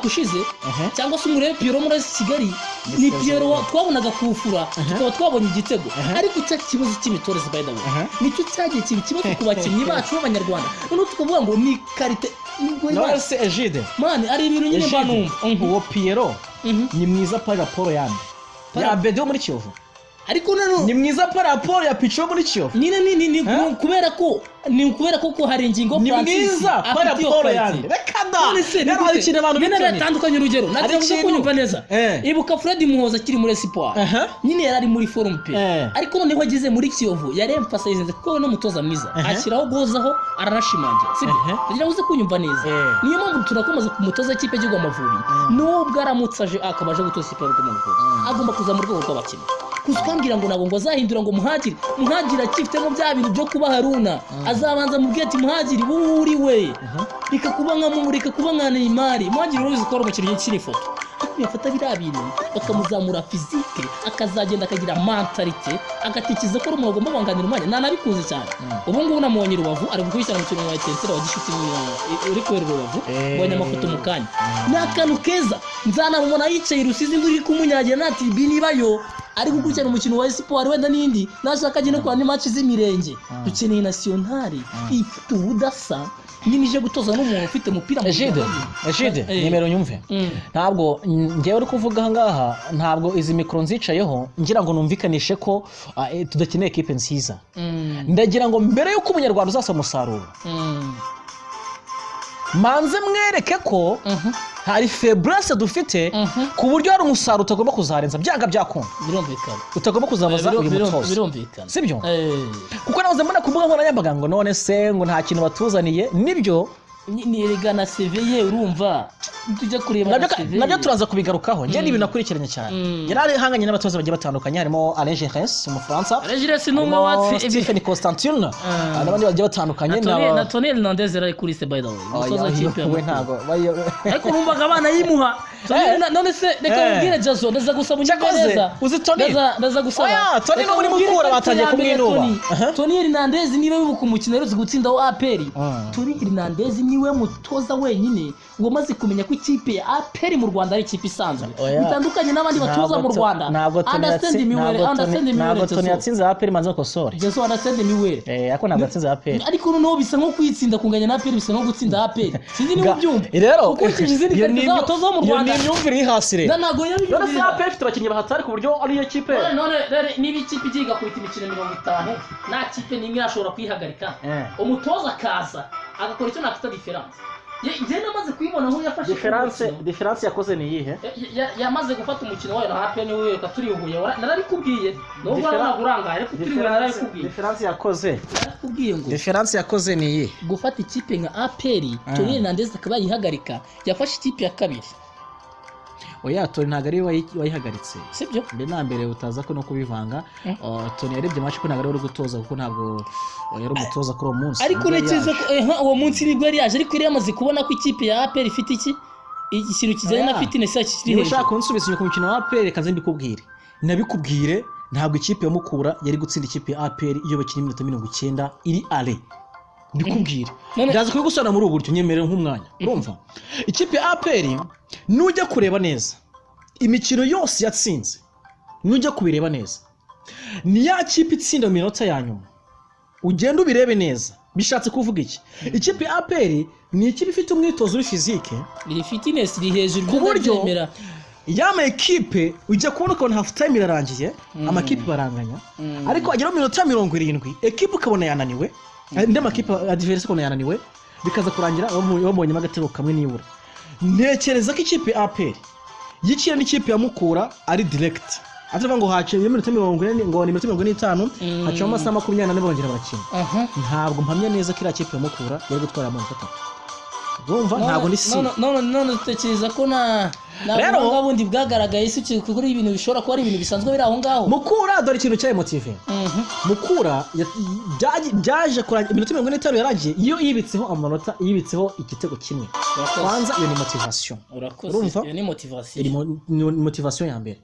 ushize, cyangwa se umurebe Pierrot muri AS Kigali. Ni Ni Pierrot twabonaga kufura, tukaba twabonye igitego. Ariko cya kibazo cy'imitoreze, by the way, nicyo cyagiye kiba ikibazo ku bakinnyi bacu b'Abanyarwanda. Noneho tukavuga ngo ni qualité ni None se Egide, man, ari ibintu nyine mba Egide, numva. Uwo Pierrot ni mwiza par rapport yande? Ya Abedi wo muri Kiyovu? Ariko nano Ni mwiza par rapport ya Picho wo muri Kiyovu? Nyine ni Eh? kubera ko ni kubera ko hari ingingo Ni Francis mwiza par afite iyo rapport qualité. yande? Reka da! None se ni Rero hari gute? ikintu abantu Nyine bitiranya. natandukanye urugero, Hari nagira ngo ikintu- kunyumva neza. Ibuka Fred Muhoza akiri muri Espoir, nyine yari ari muri forme pe, ariko noneho ageze muri Kiyovu yaremphasizinze, kuko we n'umutoza mwiza, ashyiraho gozaho, aranashimangira, sibyo? Kugira ngo uze kunyumva neza, niyo mpamvu turakomeza ku mutoza w'ikipe y'igihugu Amavubi. Nubwo aramutse aje, akaba aje gutoza ikipe y'igihugu Amavubi, agomba kuza mu rwego rw'abakinnyi. Kuza ukambwira ngo ntabwo ngo azahindura, ngo Muhagiri akifitemo bya bintu byo kuba Haruna, azabanza mubwire ati: "Muhagiri, wowe uri we, reka kuba nka reka kuba nka Neymar." Muhagiri urabizi ko ari umukinnyi ukina ifoto, ariko yafata biriya bintu bakamuzamura physique, akazagenda akagira mentalité, agatekereza ko ari umuntu agomba guhanganira umwanya. Nanabikunze cyane. Ubu ngubu namubonye i Rubavu ari gukurikirana umukino wa Etincelles wa Gishuti uri kubera i Rubavu. Mbonye amafoto mu kanya, ni akantu keza. Nzanamubona yicaye i Rusizi, imvura iri kumunyagira, nta tribune ibayo, ari gukurikirana umukino wa Espoir wenda n'indi, nashaka agende kwa match z'imirenge. Dukeneye nationale ifite ubudasa nyine, ije gutoza n'umuntu ufite umupira mu Egide, biganza bye. Egide, nimero nyumve. Ntabwo ngewe uri kuvuga aha ngaha, ntabwo izi mikoro nzicayeho ngira ngo numvikanishe ko tudakeneye ekipe nziza. Ndagira ngo mbere y'uko Umunyarwanda uzasaba umusaruro, manze mwereke ko hari faiblesse dufite, ku buryo hari umusaruro utagomba kuzarenza byanga byakunda, utagomba kuzabaza uyu mutoza. Birumvikana. Sibyo? Kuko nahoze mbona ku mbuga nkoranyambaga ngo none se ngo nta kintu batuzaniye. Nibyo. Ni erega na CV ye, urumva tujya kureba na Nabyo CV ye. Nabyo turaza kubigarukaho. Njye ni ibintu nakurikiranye cyane. Yari ahanganye n'abatoza bagiye batandukanye, harimo Alain Giresse Umufaransa, Alain Giresse ni umwe harimo watsi Stephen Constantine n'abandi bagiye batandukanye. Na Tony Hernandez yari kuri se, by the way, umutoza w'ikipe ya We Mukura. ntabwo Ariko numvaga abana yimuha. None se reka nkubwire, Jazo, ndaza gusaba unyumve Cyakoze, neza. uzi Tony? Ndaza gusaba. Oya, Tony Reka no muri nkubwire Mukura ko batangiye ya mbere kumwinuba. Tony Hernandez, niba wibuka umukino aherutse gutsindaho APR, Tony Hernandez niwe mutoza wenyine wamaze kumenya ko ikipe ya APR mu Rwanda ari ikipe isanzwe, Oya. bitandukanye n'abandi batoza mu Rwanda. Ntabwo Tony Understand me well, understand me well, ntabwo Tony Jazo. yatsinze APR, manze nkosore. Jazo, understand me well. Ariko ntabwo yatsinze APR. Ariko noneho bisa nko kuyitsinda, kunganya na APR bisa nko gutsinda APR. Sinzi niba ubyumva. Rero Ukurikije izindi iyo qualité ni z'abatoza bo mu iyo Rwanda, ni imyumvire iri hasi rero. Ntabwo None se yabiyumvira. APR ifite abakinnyi bahatari ku buryo ariyo kipe? None rero niba ikipe igiye igakubita imikino 50, nta kipe n'imwe yashobora kuyihagarika, umutoza akaza agakora icyo nakwita différence. Njye namaze kuyibona aho yafashe Différence umukino. Différence yakoze ni iyihe? Yamaze gufata umukino wayo na APR, niwe wereka turi Huye. Narabikubwiye nubwo ntabwo urangaye, ariko turi Huye narabikubwiye. Différence yakoze Narakubwiye ngo Différence yakoze ni iyihe? Gufata ikipe nka APR, Tony Hernandez akaba yayihagarika, yafashe ikipe ya kabiri. Oya, Tony ntabwo ari we wayihagaritse. Sibyo? Mbere na mbere utaza ko no kubivanga. Tony yarebye match ko ntabwo ari we uri gutoza, kuko ntabwo yari umutoza kuri uwo munsi. Ariko Nibwo yari ntekereza yaje. ko uwo munsi nibwo yari yaje, ariko yari yamaze kubona ko ikipe ya APR ifite iki ikintu kijyanye na Oya. fitness yacu kiri Niba ushaka hejuru. kunsubiza inyuma ku mukino wa APR, reka nze mbikubwire, nabikubwire. Ntabwo ikipe ya Mukura yari gutsinda ikipe ya APR iyo bakina iminota 90 iri are. Mbikubwire. Ndaza kubigusobanura muri ubu buryo, nyemerera nk'umwanya. Urumva, ikipe ya APR, nujya kureba neza imikino yose yatsinze, nujya kubireba neza, ni ya kipe itsinda mu minota ya nyuma. Ugenda ubirebe neza. Bishatse kuvuga iki? Ikipe ya APR ni ikipe ifite umwitozo uri physique. Iri fitness iri hejuru. Ku buryo Ndabyemera. Y'ama ekipe ujya kubona ukabona half time irarangiye, amakipe baranganya, ariko agera mu minota 70 ekipe ukabona yananiwe, andi makipe adverse ukabona yananiwe, bikaza kurangira babonyemo agatego kamwe nibura. Ntekereza ko ikipe ya APR yikina n'ikipe ya Mukura ari direct, atavuga ngo haciye iminota 40, ngo ni iminota 45, haciyemo amasaha 24 bongera barakina. Ntabwo mpamya neza ko iriya kipe ya Mukura yari gutwara amanota 3. Urumva, ntabwo ni si None dutekereza ko nta Rero- buhanga bundi bwagaragaye si kuko ari ibintu bishobora kuba ari ibintu bisanzwe biri aho ngaho. Mukura, dore ikintu cya motive. Mukura byaje kurangira iminota 45 yarangiye iyo yibitseho amanota, yibitseho igitego kimwe. Urakoze. Kwanza iyo ni motivation. Urakoze. Urumva? Iyo ni motivation. Iri ni motivation ya mbere.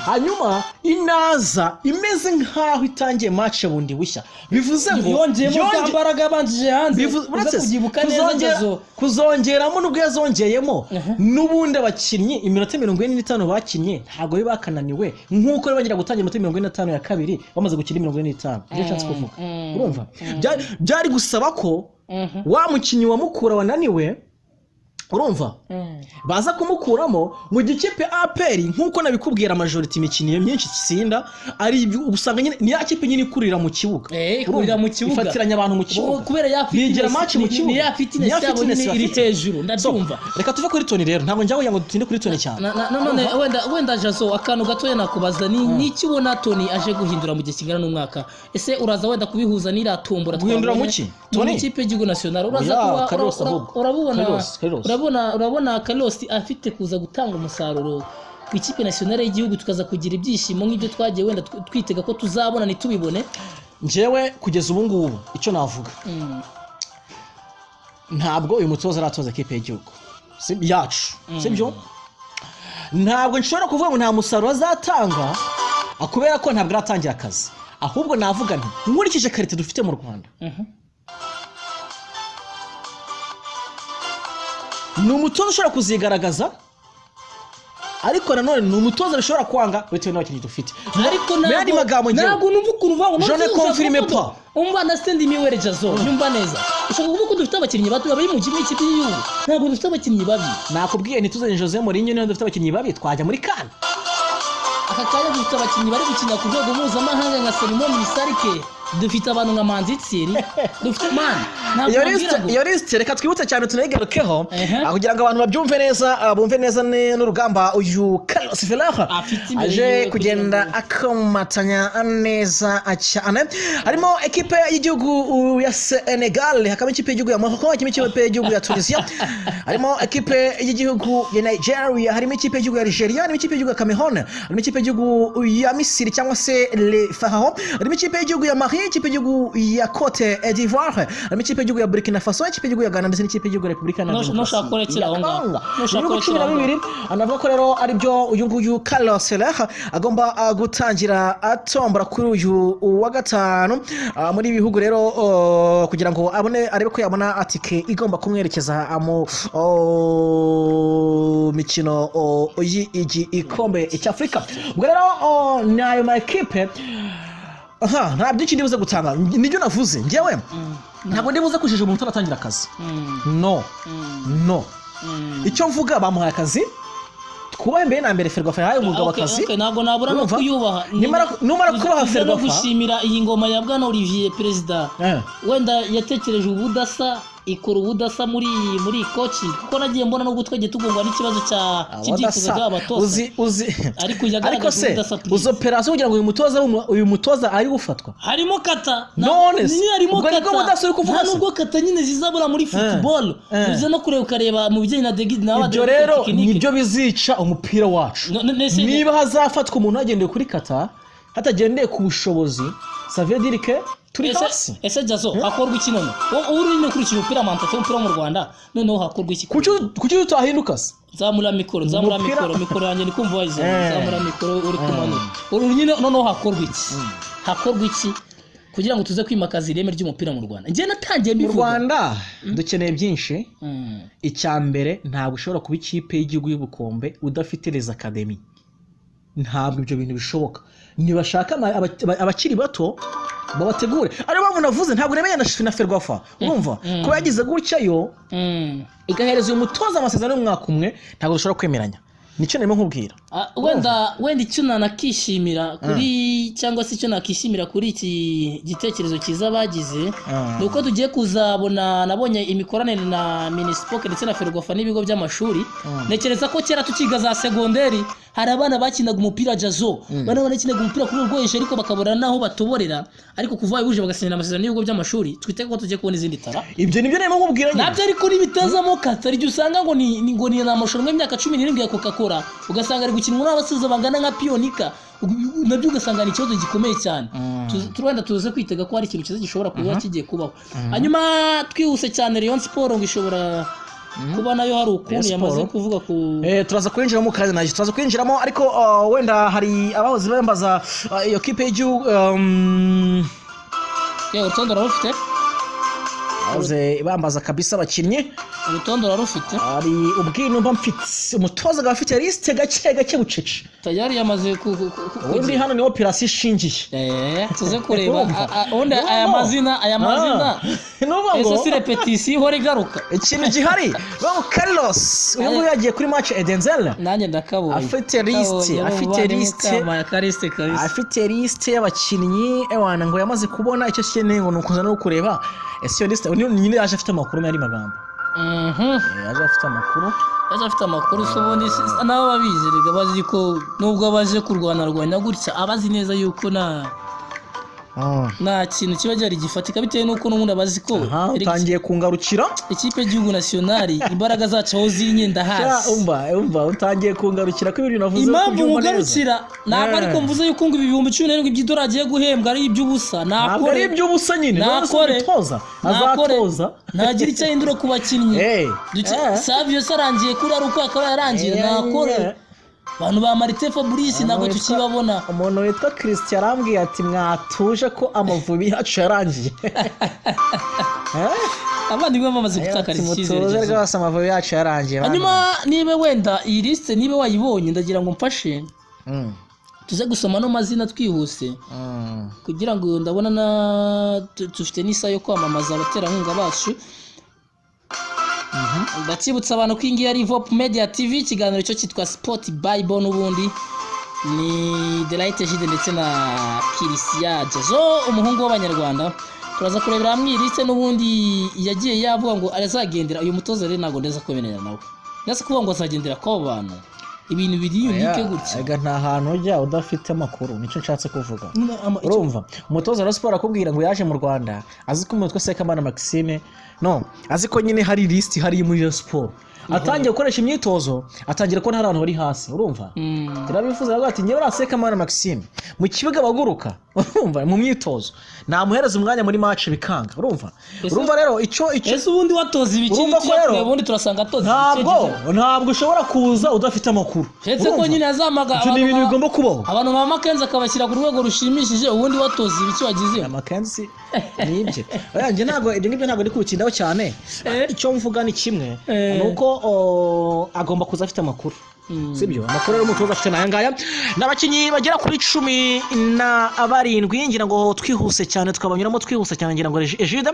Hanyuma inaza imeze nk'aho itangiye match bundi bushya, bivuze ngo Yongeyemo za mbaraga yabanjije hanze. Uza uretse kubyibuka neza, Jazo. Kuzongeramo, nubwo yazongeyemo, n'ubundi abakinnyi iminota 45 bakinnye ntabwo bari bakananiwe nk'uko bari bagira gutangira iminota 45 ya kabiri bamaze gukina 45. Ibyo nshatse kuvuga, urumva, byari gusaba ko wa mukinnyi wa Mukura wananiwe, urumva, baza kumukuramo mu gikipe APR. Nk'uko nabikubwira, majorité imikino iyo myinshi itsinda ari usanga nyine ni ya kipe nyine ikurira mu kibuga. Ikurira Urumva? mu kibuga. Ifatiranya abantu mu kibuga. Kubera ya Bigira fitness, match mu kibuga. ni ya fitness Ni ya yabo fitness nyine iri bafite. hejuru, So, ndabyumva. reka tuve kuri Tony rero, ntabwo njya kugira ngo dutinde kuri Tony cyane. None wenda Jazo, akantu gatoya nakubaza ni iki ubona Tony aje guhindura mu gihe kingana n'umwaka? Ese uraza wenda kubihuza n'iriya tombora Guhindura twabonye mu ki? mu Tony? ikipe y'igihugu national? Uraza Oya, kuba Carlos ahubwo. urabubona Carlos, Carlos. Urabona Carlos afite kuza gutanga umusaruro ku ikipe nationale y'igihugu, tukaza kugira ibyishimo nk'ibyo twagiye wenda twitega ko tuzabona ntitubibone? Njyewe kugeza ubu ngubu icyo navuga, ntabwo uyu mutoza aratoza ikipe y'igihugu yacu, sibyo? Ntabwo nshobora kuvuga ngo nta musaruro azatanga kubera ko ntabwo aratangira akazi. Ahubwo navuga nti nkurikije qualité dufite mu Rwanda, ni umutoza ushobora kuzigaragaza, ariko nanone ni umutoza bishobora kwanga bitewe n'abakinnyi dufite. Ariko Mu yandi magambo, njyewe ntabwo numva ukuntu uvuga ngo Je ne confirme pas. Umva, understand me well, Jazo, nyumva neza. Ushobora kuvuga ko dufite abakinnyi bato babi mu kimwe ikipe y'igihugu? Ntabwo dufite abakinnyi babi. Nakubwiye ntituzanye Jose Mourinho, niyo dufite abakinnyi babi twajya muri CAN? Aka kanya dufite abakinnyi bari gukina ku rwego mpuzamahanga nka Simon Misarike, dufite abantu nka Manzi Thierry, dufite man, ntabwo Iyo wabwira lisite, ngo iyo lisite reka twibutse cyane tunayigarukeho, kugira ngo abantu babyumve neza, bumve neza n'urugamba uyu Carlos Ferrer Afite imbere aje yiwe kugira kugenda ngo- akomatanya neza cyane. Harimo ekipe y'igihugu ya Senegal, hakaba ikipe y'igihugu ya Morocco, hakaba ikipe y'igihugu ya Tunisia, harimo ekipe y'igihugu ya Nigeria, harimo ikipe y'igihugu ya Algeria, harimo ikipe y'igihugu ya Cameroon, harimo ikipe y'igihugu ya Misiri cyangwa se Le Pharaon, harimo ikipe y'igihugu ya Mali, ikipe y'igihugu ya Cote d'Ivoire, harimo ikipe y'igihugu ya Burkina Faso, ikipe y'igihugu ya Ghana ndetse n'ikipe y'igihugu ya Repubulika Iharanira Nushaka Demokarasi kurekera ya aho ngaho. Congo. Nushaka Ibihugu cumi na kurekera aho ngaho. bibiri. Anavuga ko rero aribyo uyu nguyu Carlos Soler agomba gutangira atombora kuri uyu wa gatanu, muri ibi bihugu rero, kugira ngo abone, arebe ko yabona atike igomba kumwerekeza mu mikino y'igikombe cy'Afurika. Ubwo rero ni ayo ma ekipe. Aha nta byinshi ndibuze gutanga, nibyo navuze. Njyewe ntabwo ndibuze kujija umuntu utaratangira akazi. No, no, icyo mvuga, bamuhaye akazi, twubahe mbere na mbere Ferwafa yahaye umugabo Okay, akazi. okay, ntabwo nabura no Urumva? kuyubaha. Numara kubaha Tuze no Ferwafa gushimira iyi ngoma ya bwana Olivier perezida. Wenda yatekereje ubudasa, ikora ubudasa muri iyi coaching, kuko nagiye mbona nubwo twagiye tugongwa n'ikibazo cy'ibyifuzo Abadasa. by'abatoza, Uzi ariko yagaragaje ariko se ubudasa, please. uzi operasiyo kugira ngo uyu mutoza ari gufatwa? Harimo kata. None se, Nyine harimo ubwo nibwo kata. budasa uri kuvuga Nta se? nubwo kata nyine zizabura muri football. Uze no kureba, ukareba mu bijyanye na degide na Ibyo rero nibyo bizica umupira wacu. Niba hazafatwa umuntu hagendewe kuri kata, hatagendeye ku bushobozi, ça veut dire que turi hasi. Ese Jazo, hakorwa iki none? Wowe uri nyine ukurikira umupira mantatu, umupira wo mu Rwanda, noneho hakorwa iki? Kuki tutahinduka se? Nzamura mikoro, nzamura mikoro yanjye, ni kumva wayizamura. Nzamura mikoro, uri kumanura uru nyine. Noneho hakorwa iki? Hakorwa iki kugira ngo tuze kwimakaza ireme ry'umupira mu Rwanda? Njye natangiye Mu mbivuga. Rwanda dukeneye byinshi. Icya mbere, ntabwo ushobora kuba ikipe y'igihugu y'ubukombe udafite les academy. Ntabwo ibyo bintu bishoboka. Nibashaka abakiri bato babategure. Ariyo mpamvu navuze ntabwo nemeye na Ferwafa, urumva, kuba yagize gutya yo igahereza uyu mutoza amasezerano y'umwaka umwe, ntabwo dushobora kwemeranya. Nicyo narimo nkubwira. Ah, wenda icyo nanakishimira kuri, cyangwa se icyo nakishimira kuri iki gitekerezo cyiza bagize, ni uko tugiye kuzabona, nabonye imikoranire na Minispoc ndetse na Ferwafa n'ibigo by'amashuri. Ntekereza ko kera tukiga za segonderi hari abana bakinaga umupira, Jazo, bana bakinaga umupira kuri urwo hejuru, ariko bakabura n'aho batoborera. Ariko kuva buje bagasinyana amasezerano n'ibigo by'amashuri, twitege ko tugiye kubona izindi tara. Ibyo nibyo narimo nkubwira nyine. Nabyo ariko ntibitazamo kata igihe usanga ngo ni amarushanwa y'imyaka 17 ya Coca Cola, ugasanga ari gukinwa n'abasaza bangana nka Piyonika. Nabyo ugasanga ni ikibazo gikomeye cyane. Wenda tuze kwitega ko hari ikintu cyiza gishobora kuba kigiye kubaho. Hanyuma twihuse cyane, Rayon Sport ngo ishobora Kuba nayo hari ukuntu Rayon yamaze Sport. kuvuga ku Turaza kwinjiramo mu kazi, naje turaza kwinjiramo, ariko wenda hari abahoze bambaza iyo kipe y'igihugu Yewe, urutonde urarufite? Bahoze bambaza kabisa abakinnyi. Urutonde urarufite? Hari ubwinumba mfite, umutoza akaba afite liste gake gake, bucece. Tayari yamaze ku Ubundi kugira. hano ni operation ishingiye. Tuze kureba. Urumva? Ubundi aya Urumva? mazina, aya mazina Nuvuga ngo ese si répétition ihora igaruka? Ikintu gihari, bamu Carlos uyu nguyu yagiye kuri match Etincelles. Nanjye ndakabonye. Afite liste, Ndakabonye, afite umuvandimwe liste. kampaye akaliste kabisa. Afite liste y'abakinnyi, ewana, ngo yamaze kubona icyo akeneye, ngo ni ukuza no kureba ese iyo liste nyine yaje afite amakuru y'andi magambo. Yaje afite amakuru. Yaje afite amakuru se ubundi nabo babizi rega, bazi ko nubwo baje kurwanarwanya gutya, abazi neza yuko nta kintu kiba gihari gifatika, bitewe n'uko n'ubundi abazi ko Aha utangiye kungarukira. Ikipe y'igihugu nationale, imbaraga zacu aho ziri nyenda Sha, hasi. Umva utangiye kungarukira ko ibintu navuze Impamvu kubyumva neza. nkugarukira ntabwo ariko mvuze yuko ngo ibi 17,000 by'idolari agiye guhembwa ari iby'ubusa. Ntabwo ari Nakore iby'ubusa nyine, none se Nakore. umutoza Nakore. azatoza. Ntagira icyo ahindura ku bakinnyi. Savio se arangiye kuri ari uko akaba yarangiye. Nakore. Abantu ba Martin Fabrice ntabwo tukibabona. Umuntu witwa Christian arambwiye ati: "Mwatuje ko Amavubi yacu yarangiye." Abavandimwe bamaze gutakara Ati, icyizere "Mutuze cy'ubuzima." rwose, Amavubi yacu yarangiye bana." Hanyuma niba wenda iyi liste, niba wayibonye, ndagira ngo mfashe tuze gusoma ano mazina twihuse kugira ngo ndabona na dufite n'isaha yo kwamamaza abaterankunga bacu. Ndakibutsa abantu ko iyi ngiyi ari Vop Media TV, ikiganiro cyo cyitwa Sport Bible, n'ubundi ni Delight Jide ndetse na Kirisia Jazo, umuhungu w'Abanyarwanda. Turaza kurebera hamwe iyi liste n'ubundi yagiye yavuga ngo azagendera. Uyu mutoza rero ntabwo ndeza kwemerera nawe, ndetse kuvuga ngo azagendera kw'abo bantu, ibintu biri unique gutya. Ega nta hantu ujya udafite amakuru, nicyo nshatse kuvuga. Nyine Urumva umutoza wa siporo akubwira ngo yaje mu Rwanda azi ko umutwe Sekamana Maxime, no azi ko nyine hari lisiti hari muri Rayon Sport, atangiye gukoresha imyitozo, atangira kubona hari abantu bari hasi, urumva? Turabifuza, aravuga ati: "Njyewe uriya Sekamana Maxime mu kibuga baguruka, urumva, mu myitozo namuhereza umwanya, muri match bikanga." Urumva? Urumva rero icyo Ese ubundi watoza ibiki? Urumva ko Tujya rero kureba, ubundi turasanga atoza ntabwo ntabwo ushobora kuza udafite amakuru. Uretse ko Urumva? nyine yazamaga Ibyo ni ibintu bigomba kubaho. abantu ba Makenzi akabashyira ku rwego rushimishije. Ubundi watoza ibiki wagize? Makenzi ni ibye. Oya, njye ntabwo ibyo ngibyo ntabwo ndi kubitindaho cyane. Icyo mvuga ni kimwe, ni uko agomba kuza afite amakuru. Sibyo? Amakuru rero umutoza afite n'aya ngaya ni abakinnyi bagera kuri 17. Ngira ngo twihuse cyane twabanyuramo twihuse cyane, ngira ngo Ejide,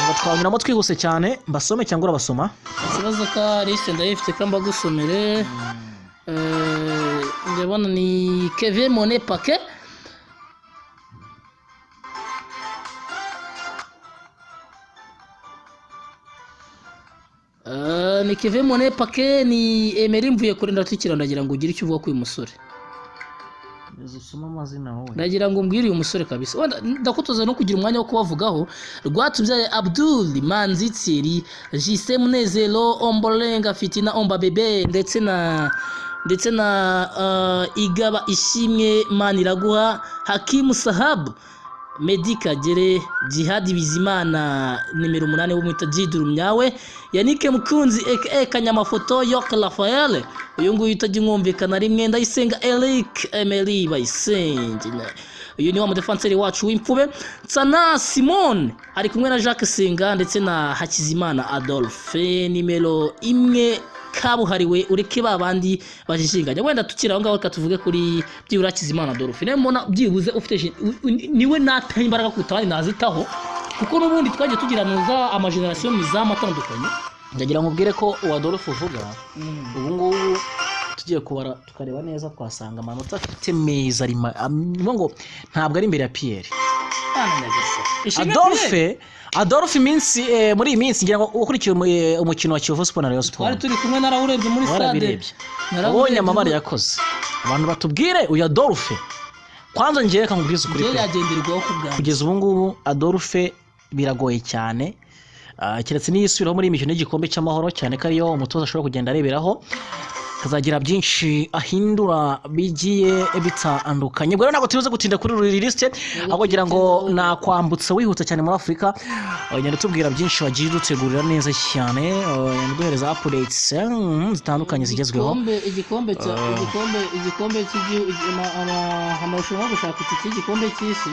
ngo twabanyuramo twihuse cyane. Mbasome cyangwa urabasoma? Ikibazo ka liste ndayifite, ka mbagusomere. Ndabona ni Kevin Mone Pake, ni Kevin Mone Pake, ni Emery Mvuye kure. Ndatukira, ndagira ngo ugire icyo uvuga kuri uyu musore. Usoma amazina wowe. Ndagira ngo mbwire uyu musore kabisa, wenda ndakutoza no kugira umwanya wo kubavugaho. Rwatubyaye Abdul, Manzi Thierry, Justin Munezero, Ombolenga Fitina, Omba Bebe, ndetse na Igaba Ishimwe Maniraguha, Hakimu Sahabu, Medi Kagere, Jihad Bizimana nimero 8 wo mwita Jiduru Myawe, Yannick Mukunzi aka Kanyamafoto, Yok Rafael, uyu nguyu utajya umwumvikana rimwe, Ndayisenga Eric Emery Bayisenge, uyu ni wa mudefanseri wacu w'imfube, Tsana Simon ari kumwe na Jacques Senga ndetse na Hakizimana Adolphe nimero 1 kabuhariwe. Ureke ba bandi bajijinganya, wenda tukiri aho ngaho reka tuvuge kuri byibura Hakizimana Adolphe. Niwe mbona byibuze ufite niwe nataha imbaraga kuruta abandi nazitaho, kuko n'ubundi twagiye tugira nuza amagenerasiyo mu izamu atandukanye. Ndagira ngo ubwire ko uwa Adolphe uvuga ubu ngubu tugiye kubara tukareba neza twasanga amanota afite meza ari ni ngo ntabwo ari imbere ya Pierre. Bana nyagasani. Ishimwe Pierre. Adolphe iminsi muri iyi minsi ngira ngo ukurikiye umukino wa Kiyovu Sport na Rayon Twari Sport. turi kumwe, narawurebye muri stade. Warabirebye? Narawurebye. Ubonye amabara yakoze? Abantu batubwire uyu Adolphe kwanza. Ngewe reka nkubwize ukuri Njyewe pe. yagenderwaho ku bwanjye. Kugeza ubu ngubu Adolphe biragoye cyane. Keretse niyisubiraho muri iyi mikino y'igikombe cy'amahoro, cyane ko ariyo umutoza ashobora kugenda areberaho. Akazagira byinshi ahindura bigiye bitandukanye. Ubwo rero ntabwo tubuze gutinda kuri uru liste, ahubwo kugira ngo nakwambutsa wihuta cyane muri Afurika, ugenda utubwira byinshi wagiye udutegurira neza cyane, ugenda uduhereza updates zitandukanye zigezweho. Igikombe cya igikombe cy'igihugu, amarushanwa yo gushaka itike y'igikombe cy'isi,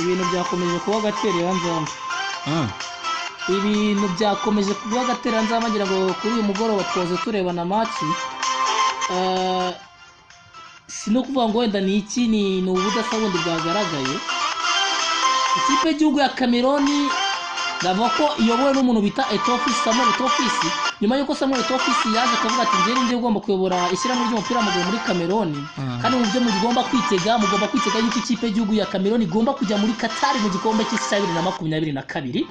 ibintu byakomeje kuba agatereranzamba. Ibintu byakomeje kuba agatereranzamba. Ngira ngo kuri uyu mugoroba twaze turebana match. Si no kuvuga ngo wenda ni iki, ni ubudasa bundi bwagaragaye. Ikipe y'igihugu ya Cameroon navuga ko iyobowe n'umuntu bita Eto'o Fils, Samuel Eto'o Fils. Nyuma y'uko Samuel Eto'o Fils yaje akavuga ati: "Njyewe ninjye ugomba kuyobora ishyirahamwe ry'umupira w'amaguru muri Cameroon, kandi mu byo mugomba kwitega, mugomba kwitega yuko ikipe y'igihugu ya Cameroon igomba kujya muri Qatar mu gikombe cy'isi cya 2022."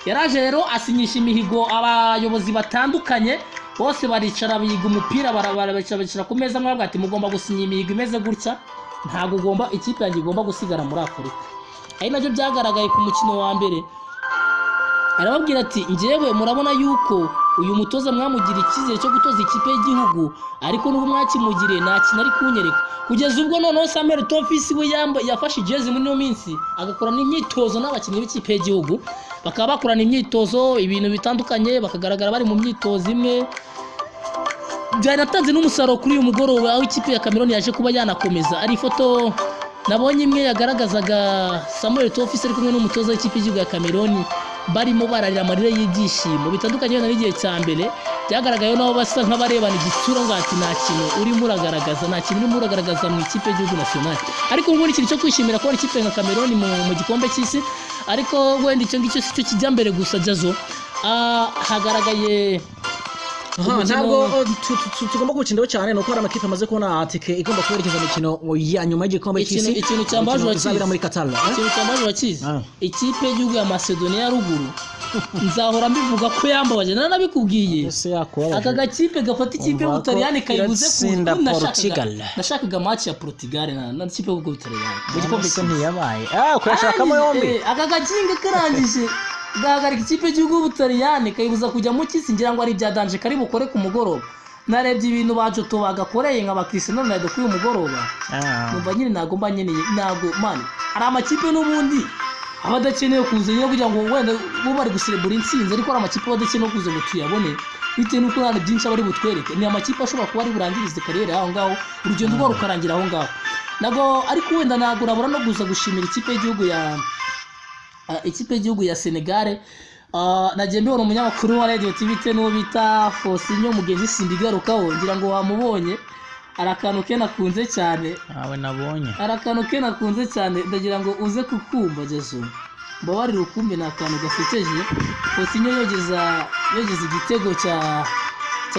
Yaraje rero asinyisha imihigo abayobozi batandukanye bose, baricara biga umupira, baricara ku meza, mwabwa ati: "Mugomba gusinya imihigo imeze gutya, ntabwo ugomba, ikipe yanjye igomba gusigara muri Afurika." Ari nabyo byagaragaye ku mukino wa mbere. Arababwira ati: "Njyewe murabona yuko uyu mutoza mwamugira icyizere cyo gutoza ikipe y'igihugu, ariko n'ubu mwakimugiriye nta kintu ari kunyereka." Kugeza ubwo noneho Samuel Eto'o Fils we yafashe ijezi muri ino minsi, agakorana imyitozo n'abakinnyi b'ikipe y'igihugu, bakaba bakorana imyitozo, ibintu bitandukanye, bakagaragara bari mu myitozo imwe. Byanatanze n'umusaruro kuri uyu mugoroba, aho ikipe ya Cameroon yaje kuba yanakomeza. Ari ifoto nabonye imwe yagaragazaga Samuel Eto'o Fils ari kumwe n'umutoza w'ikipe y'igihugu ya Cameroon, barimo bararira amarira y'ibyishimo bitandukanye wenda n'igihe cya mbere byagaragayeho, nabo basa nk'abarebana igitsura ngo ati: "Nta kintu urimo uragaragaza, nta kintu urimo uragaragaza mu ikipe y'igihugu nationale." Ariko ubu ni ikintu cyo kwishimira kubona ikipe nka Cameroon mu gikombe cy'isi. Ariko wenda icyo ngicyo si cyo kijya mbere gusa. Jazo, hagaragaye Ntabwo tugomba kuwutindaho cyane, ni uko hari amakipe amaze kubona tike igomba kuberekeza mu mikino ya nyuma y'igikombe cy'isi. Ikintu cyambaje Umukino urakizi? uzabera muri Qatar, eh? Ikintu cyambaje urakizi? Ah. Ikipe y'igihugu ya Macedonia ya ruguru, nzahora mbivuga ko yambabaje, naranabikubwiye. Ese yakubabaje? Aka gakipe gafata ikipe Umva ko y'Ubutaliyani kayibuze ku iratsinda Portugal. Nashakaga match ya Portugal na ikipe y'Ubutaliyani mu gikombe Ese cy'isi. ntiyabaye? Ah, kuyashakamo yombi. Aka gakinga karangije gahagarika ikipe y'igihugu y'Ubutaliyani, kayibuza kujya mu cy'isi. Ngira ngo ari ibya danger kari bukore ku mugoroba. Narebye ibintu ba Joto bagakoreye nka ba Cristiano Ronaldo kuri uyu mugoroba, numva nyine ntabwo mba nkeneye, ntabwo man, hari amakipe n'ubundi aba adakeneye kuza nyine kugira ngo wenda bo bari guserebura intsinzi, ariko hari amakipe aba adakeneye kuza ngo tuyabone, bitewe n'uko nta byinshi aba ari butwereke. Ni amakipe ashobora kuba ari burangirize carrière aho ngaho, urugendo rwabo rukarangira aho ngaho. Ntabwo, ariko wenda ntabwo nabura no kuza gushimira ikipe y'igihugu ya ikipe y'igihugu ya Senegal. Nagiye mbibona umunyamakuru wa Radio TV Ten, n'uwo bita Fosinyo Mugenzi, simbigarukaho, ngira ngo wamubonye. Hari akantu ke nakunze cyane. Ntawe nabonye. Hari akantu ke nakunze cyane, ndagira ngo uze kukumva. Jesu, mbabarire ukumve, ni akantu gasekeje. Fosinyo yogeza igitego cya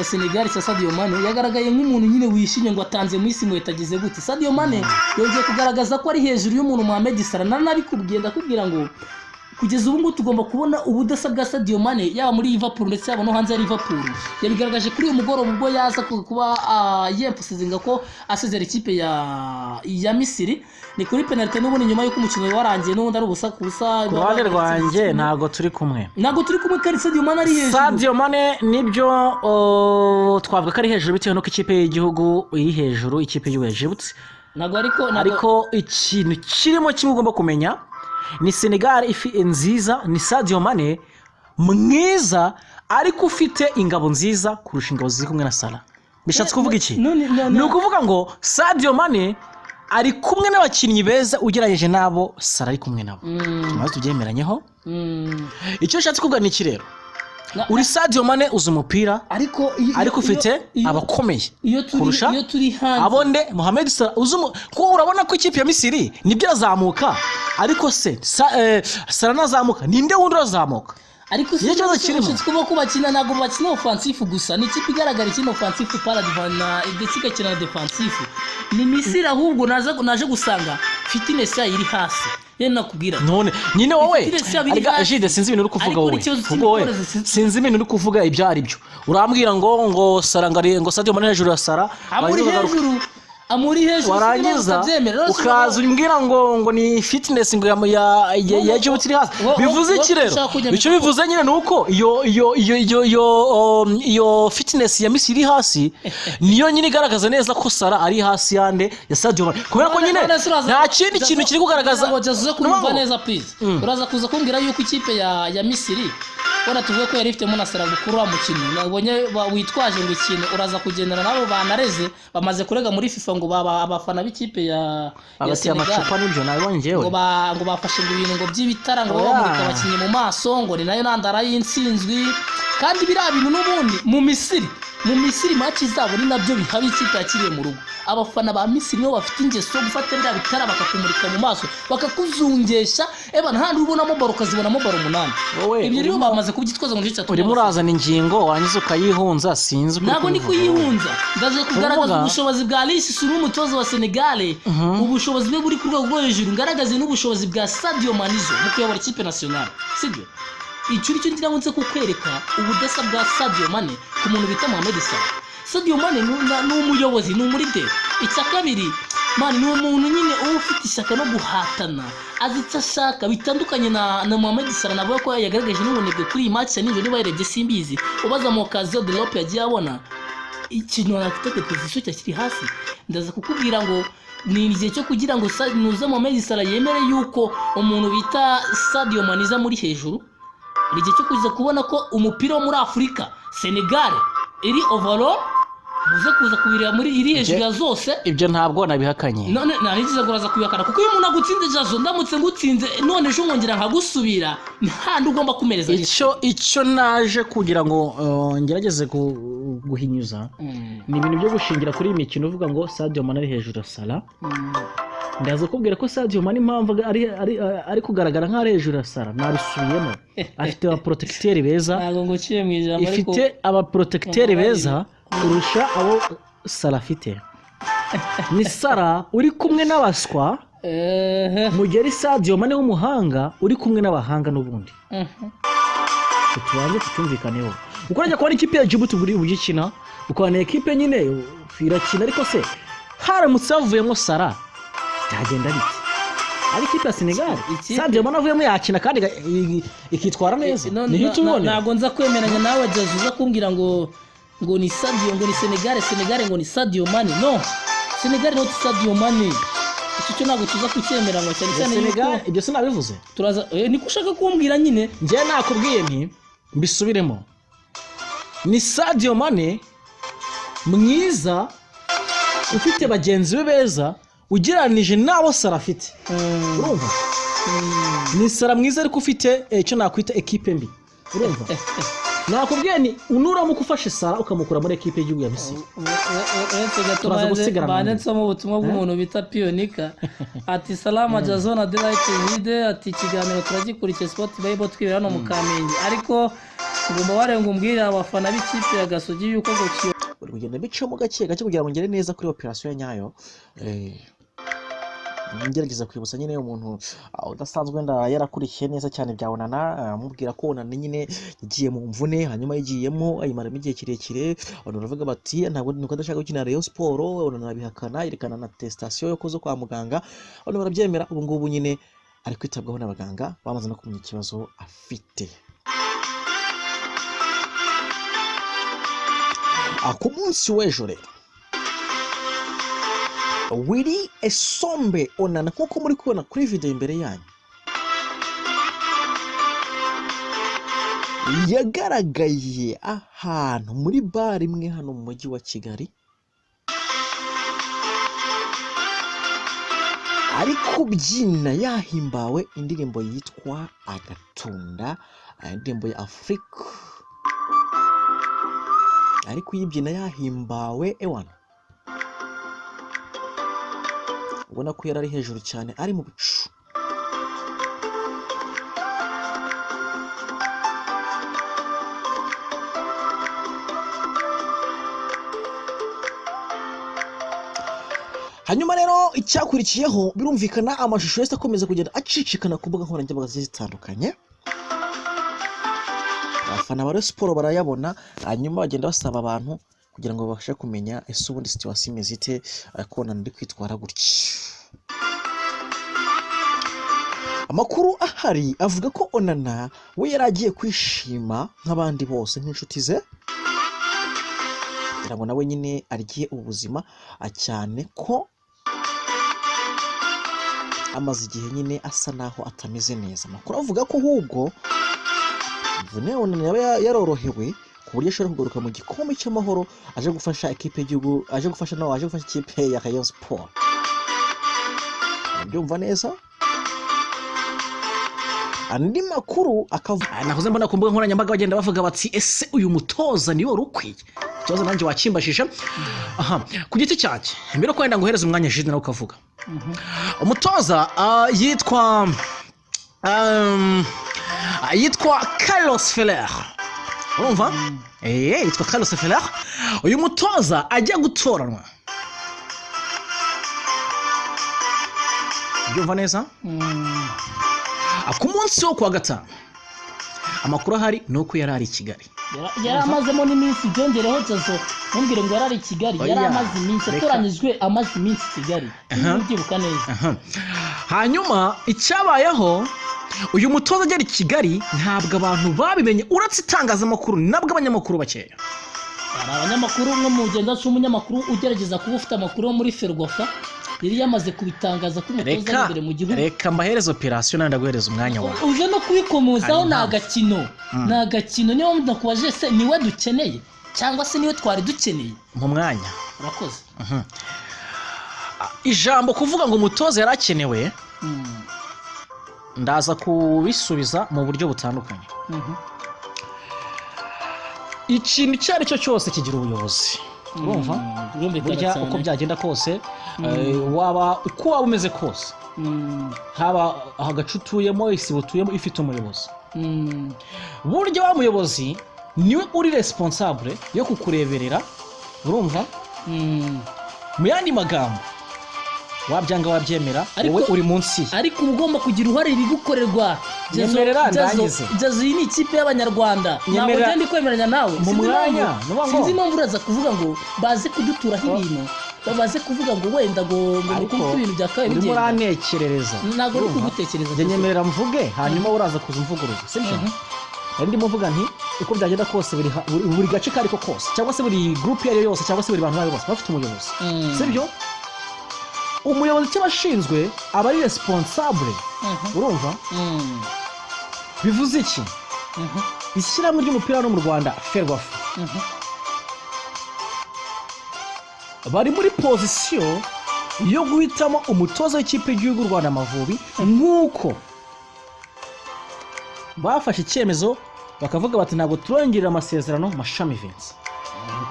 Senegal cya Sadio Mane, yagaragaye nk'umuntu nyine wishimye ngo atanze mu isi muhita agize gute. Sadio Mane yongeye kugaragaza ko ari hejuru y'umuntu Mohamed Salah. Naranabikubwiye, ndakubwira ngo kugeza ubu ngubu tugomba kubona ubudasa bwa Sadio Mane, yaba muri Liverpool ndetse yaba no hanze ya Liverpool. Yabigaragaje kuri uyu mugoroba ubwo yaza kuba yemphasizinga ko asezera ikipe ya Misiri. Ni kuri penalty n'ubundi, nyuma y'uko umukino warangiye n'ubundi ari ubusa ku busa. Ku ruhande rwanjye ntabwo turi kumwe. Ntabwo turi kumwe kandi Sadio Mane ari hejuru. Sadio Mane nibyo, twavuga ko ari hejuru bitewe n'uko ikipe y'igihugu iri hejuru, ikipe y'igihugu ya Egypt. Ntabwo, ariko ntabwo. Ariko ikintu kirimo kimwe ugomba kumenya ni Senegal ifi nziza, ni Sadio Mane mwiza, ariko ufite ingabo nziza kurusha ingabo ziri kumwe na Salah. Bishatse kuvuga iki? None Ni ukuvuga ngo Sadio Mane ari kumwe n'abakinnyi beza ugereranyije n'abo Salah ari kumwe nabo. Tumaze tubyemeranyeho. Icyo ushatse kuvuga ni iki rero? Uri Sadio Mane, uzi umupira, ariko ariko ufite abakomeye iyo turi kurusha iyo turi hanze abo nde? Mohamed Salah uzi kuko urabona ko ikipe ya Misiri nibyo irazamuka, ariko se Salah nazamuka, ninde wundi urazamuka? Ariko si Nicyo kibazo kirimo. Ushatse kuvuga ko bakina, ntabwo bakina offensif gusa. Ni ikipe igaragara ikina offensif para na ndetse igakina na defensif. Ni Misiri ahubwo naje gusanga fitness yayo iri hasi. Rero nakubwira None nyine wowe Fitness yabo iri arega hasi. Jide, sinzi ibintu uri kuvuga Ariko wowe. ikibazo Kuko wowe cy'imitoreze sinzi ibintu uri kuvuga ibyo ari byo. Urambwira ngo Salah ngo Sadio Mane hejuru ya Salah, Amuri warangiza ukagaruka. hejuru. Amuri hejuru. Warangiza Utabyemera. Rero ukaza umbwira ngo ni fitness ngo ya Djibouti iri hasi. Bivuze iki rero? Ushaka kujya Icyo bivuze nyine ni uko iyo fitness ya Misiri iri hasi niyo nyine igaragaza neza ko Salah ari hasi yande ya Sadio Mane, kubera ko nyine None se nta kindi kintu kiri kugaragaza. Ngo Jazo, uze kunyumva No. neza please. Uraza kuza kumbwira yuko ikipe ya Misiri, wenda tuvuge ko yari ifitemo na Salah gukuru wa mukino nabonye witwaje ngo ikintu uraza kugendana nabo banareze, bamaze kurega muri FIFA ngo baba abafana b'ikipe ya Abatiye Senegal amacupa, nibyo nabibonye njyewe. ngo bafashe ngo ibintu ngo by'ibitara ngo Oya. bamurika abakinnyi mu maso, ngo ni nayo ntandaro y'intsinzwi. Kandi biriya bintu n'ubundi mu Misiri match zabo ni nabyo bihaba. Ikipe yakiriye mu rugo, abafana ba Misiri nibo bafite ingeso yo gufata biriya bitara bakakumurika mu maso, bakakuzungesha. Eba ntahandi ubonamo baro, ukazibonamo baro umunani. Wowe Ibyo rero bamaze kubyitwaza ngo nicyo cyatumye urimo urazana ingingo warangiza ukayihunza, sinzi uko uri Ntabwo ndi kubivuga. kuyihunza, ndaje kugaragaza Uvuga? ubushobozi bwa Alice Sunu, umutoza wa Senegal, ubushobozi bwe buri ku rwego rwo hejuru, ngaragaze n'ubushobozi bwa Sadio Manizo mu kuyobora ikipe nationale, sibyo? Icyo nicyo ngira ngo nze kukwereka, ubudasa bwa Sadio Mane ku muntu bita Mohamed Salah. Sadio Mane ni umuyobozi, ni umulideri. Icya kabiri, man, ni umuntu nyine uba ufite ishyaka no guhatana, azi icyo ashaka, bitandukanye na Mohamed Salah. Navuga ko yagaragaje n'ubunebwe kuri iyi match ya nijoro. Niba yarebye simbizi, ubaza mu occasion de l'Europe yagiye abona ikintu afite de position cyakiri hasi. Ndaza kukubwira ngo ni igihe cyo kugira ngo nuza Mohamed Salah yemere yuko umuntu bita Sadio Mane muri hejuru. Ni igihe cyo kuza kubona ko umupira wo muri Afurika, Senegal iri overall, muze kuza kubireba muri iri hejuru ya zose. Ibyo ntabwo nabihakanye. None narigize ngo uraza kubihakana, kuko iyo umuntu agutsinze, Jazo, ndamutse ngutsinze none ejo nkongera nkagusubira, ntahandi ugomba kumereza. Icyo naje kugira ngo ngerageze guhinyuza ni ibintu byo gushingira kuri iyi mikino uvuga ngo Sadio Mane ari hejuru ya Salah. Ndaza kubwira ko Sadio Mane impamvu ari kugaragara nk'aho ari hejuru ya Salah, nabisubiyemo, afite abaprotecteur beza. Ntabwo nguciye mu ijambo, ariko Ifite abaprotecteur beza kurusha abo Salah afite. Ni Salah uri kumwe n'abaswa, mu gihe ari Sadio Mane w'umuhanga uri kumwe n'abahanga n'ubundi. Tubanze tucyumvikaneho. Uko urajya kubona ikipe ya Djibouti buri uburyo ikina, ukabona ekipe nyine irakina, ariko se haramutse havuyemo Salah byagenda bite? Ari ikipe ya Senegal, Sadio Mane avuyemo yakina kandi ikitwara neza. Niho tubibonera. Ntabwo nza kwemeranya nawe, Jazo, uza kumbwira ngo ni Sadio, ngo ni Senegal, Senegal ngo ni Sadio Mane. No, Senegal not Sadio Mane. Icyo cyo ntabwo tuza kucyemeranywa, cyane cyane Senegal yuko ibyo sinabivuze. Turaza niko ushaka kumbwira nyine. Njyewe nakubwiye nti mbisubiremo, ni Sadio Mane mwiza ufite bagenzi be beza ugereranije n'abo Salah afite. Urumva, ni Salah mwiza ariko ufite icyo nakwita ekipe mbi. Urumva, nakubwiye ni nuramuka ufashe Salah ukamukura muri ekipe y'igihugu ya Misiri, Uretse gato turaza gusigarana banze undi. nsoma ubutumwa bw'umuntu bita Piyonika, ati: "Salama Jazona Delight Vide," ati: "Ikiganiro turagikurikiye, Sport Bible, twibera hano mu Kamenge, ariko tugomba barenga umbwire abafana b'ikipe ya Gasogi yuko ngo Kiyovu Uri kugenda bicamo gake gake kugira ngo ngere neza kuri operasiyo nyayo. Ngerageza kwibutsa nyine umuntu udasanzwe wenda yarakurikiye neza cyane bya Onana, amubwira ko Onana nyine yagiye mu mvune, hanyuma yagiyemo ayimaramo igihe kirekire. Abantu baravuga bati ntabwo nuko adashaka gukina Rayon Sport. Onana arabihakana, yerekana na attestation yo kuza kwa muganga, abantu barabyemera. Ubu ngubu nyine ari kwitabwaho n'abaganga, bamaze no kumenya ikibazo afite. Ku munsi w'ejo rero, Willy Esombe Onana, nk'uko muri kubona kuri video imbere yanyu, yagaragaye ahantu muri bare imwe hano mu mujyi wa Kigali ari kubyina yahimbawe indirimbo yitwa Agatunda, indirimbo ya Afurika, ari kuyibyina yahimbawe. Ewana, ubona ko yari ari hejuru cyane, ari mu bicu. Hanyuma rero icyakurikiyeho, birumvikana, amashusho yahise akomeza kugenda acicikana ku mbuga nkoranyambaga zigiye zitandukanye. Abafana ba Rayon Sport barayabona, hanyuma bagenda basaba abantu kugira ngo babashe kumenya ese ubundi situation imeze ite, ko Onana ari kwitwara gutya. Amakuru ahari avuga ko Onana we yari agiye kwishima nk'abandi bose, nk'inshuti ze, kugira ngo nawe nyine arye ubuzima, cyane ko amaze igihe nyine asa naho atameze neza. Amakuru avuga ko ahubwo imvune Onana yaba yarorohewe, ku buryo ashobora kugaruka mu gikombe cy'Amahoro aje gufasha ekipe y'igihugu, aje gufasha, no aje gufasha ikipe ya Rayon Sport. Urabyumva neza? Andi makuru akavuga Nahoze mbona ku mbuga nkoranyambaga bagenda bavuga bati: "Ese uyu mutoza niwe wari ukwiye?" Ikibazo nanjye wakimbajije. Aha ku giti cyanjye, mbere yo kwenda nguhereza umwanya jide nawe ukavuga, umutoza yitwa Carlos Ferrer, urumva? Yitwa Carlos Ferrer. Uyu mutoza ajya gutoranwa, ubyumva neza? Ku munsi wo kuwa gatanu, amakuru ahari ni uko yari ari i Kigali. Yari amazemo n'iminsi, byongereho Jazo, ntumbwire ngo yari ari i Kigali. Yari Oya, amaze iminsi reka. atoranyijwe, amaze iminsi i Kigali, niba ubyibuka neza. Aha. Hanyuma icyabayeho, uyu mutoza agera i Kigali ntabwo abantu babimenye uretse itangazamakuru, nabwo abanyamakuru bakeya. Hari abanyamakuru, umwe mu mugenzi w'umunyamakuru ugerageza kuba ufite amakuru yo muri FERWAFA yari yamaze kubitangaza ko umutoza ari Reka imbere mu gihugu. reka mbahereze operasiyo, nawe ndaguhereza umwanya wawe. Uje no kubikomozaho. Hari Ni impamvu. agakino, ni agakino. Niyo ndakubaje se, niwe dukeneye cyangwa se niwe twari dukeneye? Mu mwanya. Urakoze. Ijambo kuvuga ngo umutoza yari akenewe, ndaza kubisubiza mu buryo butandukanye. Ikintu icyo ari cyo cyose kigira ubuyobozi, urumva? Birumvikana Burya cyane. uko byagenda kose, waba uko waba umeze kose, haba agace utuyemo, isibo utuyemo ifite umuyobozi. Burya wa muyobozi niwe uri responsable yo kukureberera, urumva? Mu yandi magambo, wabyanga wabyemera, wowe uri munsi ye. Ariko uba ugomba kugira uruhare ibigukorerwa. Nyemerera ndangize. Jazo, iyi ni ikipe y'Abanyarwanda, ntabwo Nyemerera. ngenda kwemeranya nawe. Mu Sinzi mwanya, nuvuga ngo- sinzi impamvu uraza kuvuga ngo baze kuduturaho ibintu, baze kuvuga ngo wenda ngo ni Ariko uko ibintu byakabaye urimo bigenda. uranekerereza. Ntabwo uri Urumva? kugutekereza, Njye Jazo. nyemerera mvuge, hanyuma uraza kuza umvuguruza, sibyo? Nari ndimo mvuga nti uko byagenda kose, buri gace ko ariko kose, cyangwa se buri groupe iyo ari yo yose, cyangwa se buri bantu abo ari bo bose bafite umuyobozi, sibyo? Umuyobozi icyo aba ashinzwe, aba ari responsable, urumva? Bivuze iki? Ishyirahamwe ry'umupira hano mu Rwanda, FERWAFA, bari muri position yo guhitamo umutoza w'ikipe y'igihugu y'u Rwanda Amavubi, nk'uko bafashe icyemezo bakavuga bati: "Ntabwo turongerera amasezerano Mashami Vincent."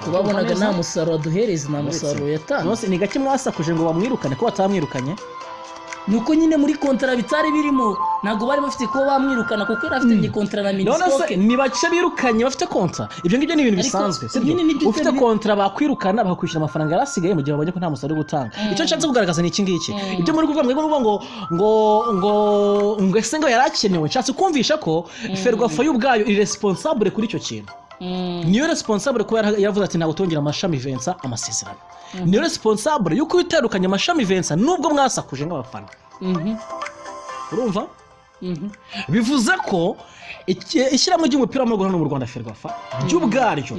Kubabonaga nta musaruro aduhereza, nta musaruro yatanze. Nonese ni gake mwasakuje ngo bamwirukane, ko batamwirukanye? Ni uko nyine muri kontara bitari birimo, ntabwo bari bafite kuba bamwirukana kuko yari afitanye kontara na None se MINISFOC. ni bake birukanye bafite kontra? Ibyo ngibyo ni ibintu Ariko bisanzwe, sibyo? nyine nibyo Ufite kontra bakwirukana, bakakwishyura amafaranga yari asigaye mu gihe babonye ko nta musaruro uri gutanga. Icyo nshatse kugaragaza ni iki ngiki: ibyo muri kuvuga mwebwe, muvuga ngo ese ngo yari akenewe, nshatse kumvisha ko FERWAFA y'ubwayo iri responsable kuri icyo kintu. Niyo responsable kuba yaravuze ati: "Ntabwo tongera Amashami Vincent amasezerano." Niyo responsable yuko itandukanye Amashami Vincent nubwo mwasakuje nk'abafana, urumva? Bivuze ko ishyirahamwe ry'umupira w'amaguru hano mu Rwanda, FERWAFA, ry'ubwaryo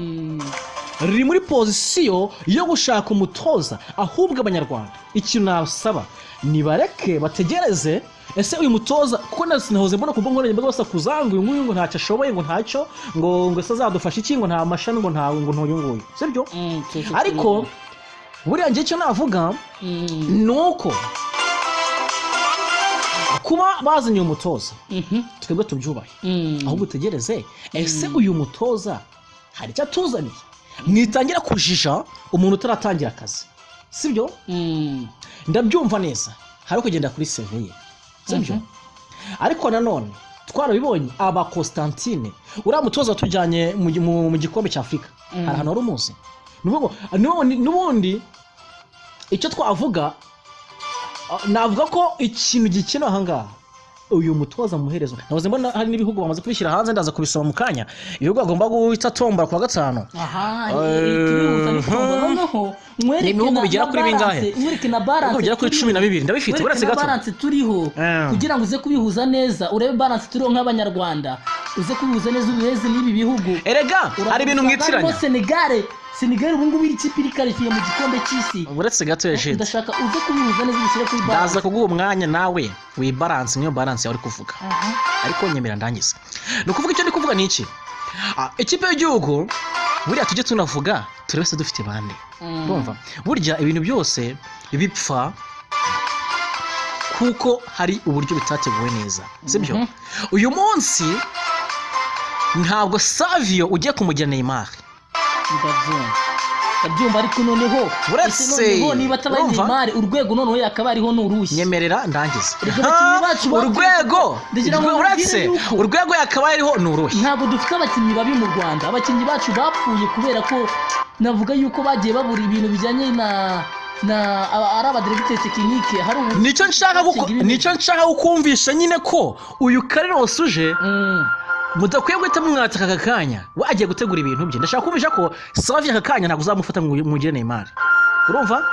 riri muri position yo gushaka umutoza. Ahubwo Abanyarwanda ikintu nasaba, nibareke bategereze ese uyu mutoza, kuko nahoze mbona ku mbuga nkoranyambaga basakuza ngo uyu nguyu ngo ntacyo ashoboye, ngo ntacyo, ngo ese azadufasha iki, ngo nta mashami, ngo nta, ngo ntuyu nguyu, sibyo? Ariko buriya njye icyo navuga ni uko kuba bazanye uyu mutoza, twebwe tubyubahe, ahubwo utegereze ese uyu mutoza hari icyo atuzaniye. Mwitangira kujija umuntu utaratangira akazi, sibyo? Ndabyumva neza, hari kugenda kuri CV ye, sibyo? Ariko nanone twarabibonye, aba Constantine, uriya mutoza watujyanye mu gikombe cya Afurika, hari ahantu wari umuzi. Ni ukuvuga ngo n'ubundi icyo twavuga, navuga ko ikintu gikenewe aha ngaha Uyu mutoza muherezo, nahoze mbona hari n'ibihugu bamaze kubishyira hanze, ndaza kubisoma mu kanya, ibihugu agomba guhita tombora kuwa gatanu. Aha, tubihuza n'itombo. Noneho Ni ibihugu bigera kuri bingahe? Nkwereke na balance. Ibihugu bigera kuri 12, ndabifite. Nkwereke Uretse na gato. balance turiho, kugira ngo uze kubihuza neza, urebe balance turiho nk'Abanyarwanda, uze kubihuza neza, ubiheze n'ibi bihugu. Erega hari ibintu Urasanga mwitiranya. harimo Senegale. Senegal ubu ngubu iri kipe iri qualifié mu gikombe cy'isi. Uretse gato ya shit. Ndashaka uze kubihuza neza, ubishyire kuri Ndaza balance. kuguha umwanya nawe wibalance, niyo balance yawe uri kuvuga, ariko nyemera ndangize. Ni ukuvuga, icyo ndi kuvuga ni iki? Ikipe y'igihugu buriya tujye tunavuga turebe se dufite bande. Urumva, burya ibintu byose bipfa kuko hari uburyo bitateguwe neza, sibyo? Uyu munsi ntabwo Savio ugiye kumugira Neymar. Ndabyumva, ariko noneho Uretse, ese noneho niba atabaye urumva? Neymar, urwego noneho yakaba ariho ni uruhe? Nyemerera ndangize. Erega abakinnyi bacu Urwego Ndagira ngo nkubwire uretse yuko urwego yakabaye ariho ni uruhe? ntabwo dufite abakinnyi babi mu Rwanda. Abakinnyi bacu bapfuye kubera ko navuga yuko bagiye babura ibintu bijyanye na ari abadirecteur technique, hari ubu Nicyo nshaka kukumvisha nyine, ko uyu Carlos uje mudakwiye guhita mwataka aka kanya, we agiye gutegura ibintu bye. Ndashaka kumvisha ko Savio aka kanya ntabwo uzamufata ngo mugire Neymar, urumva?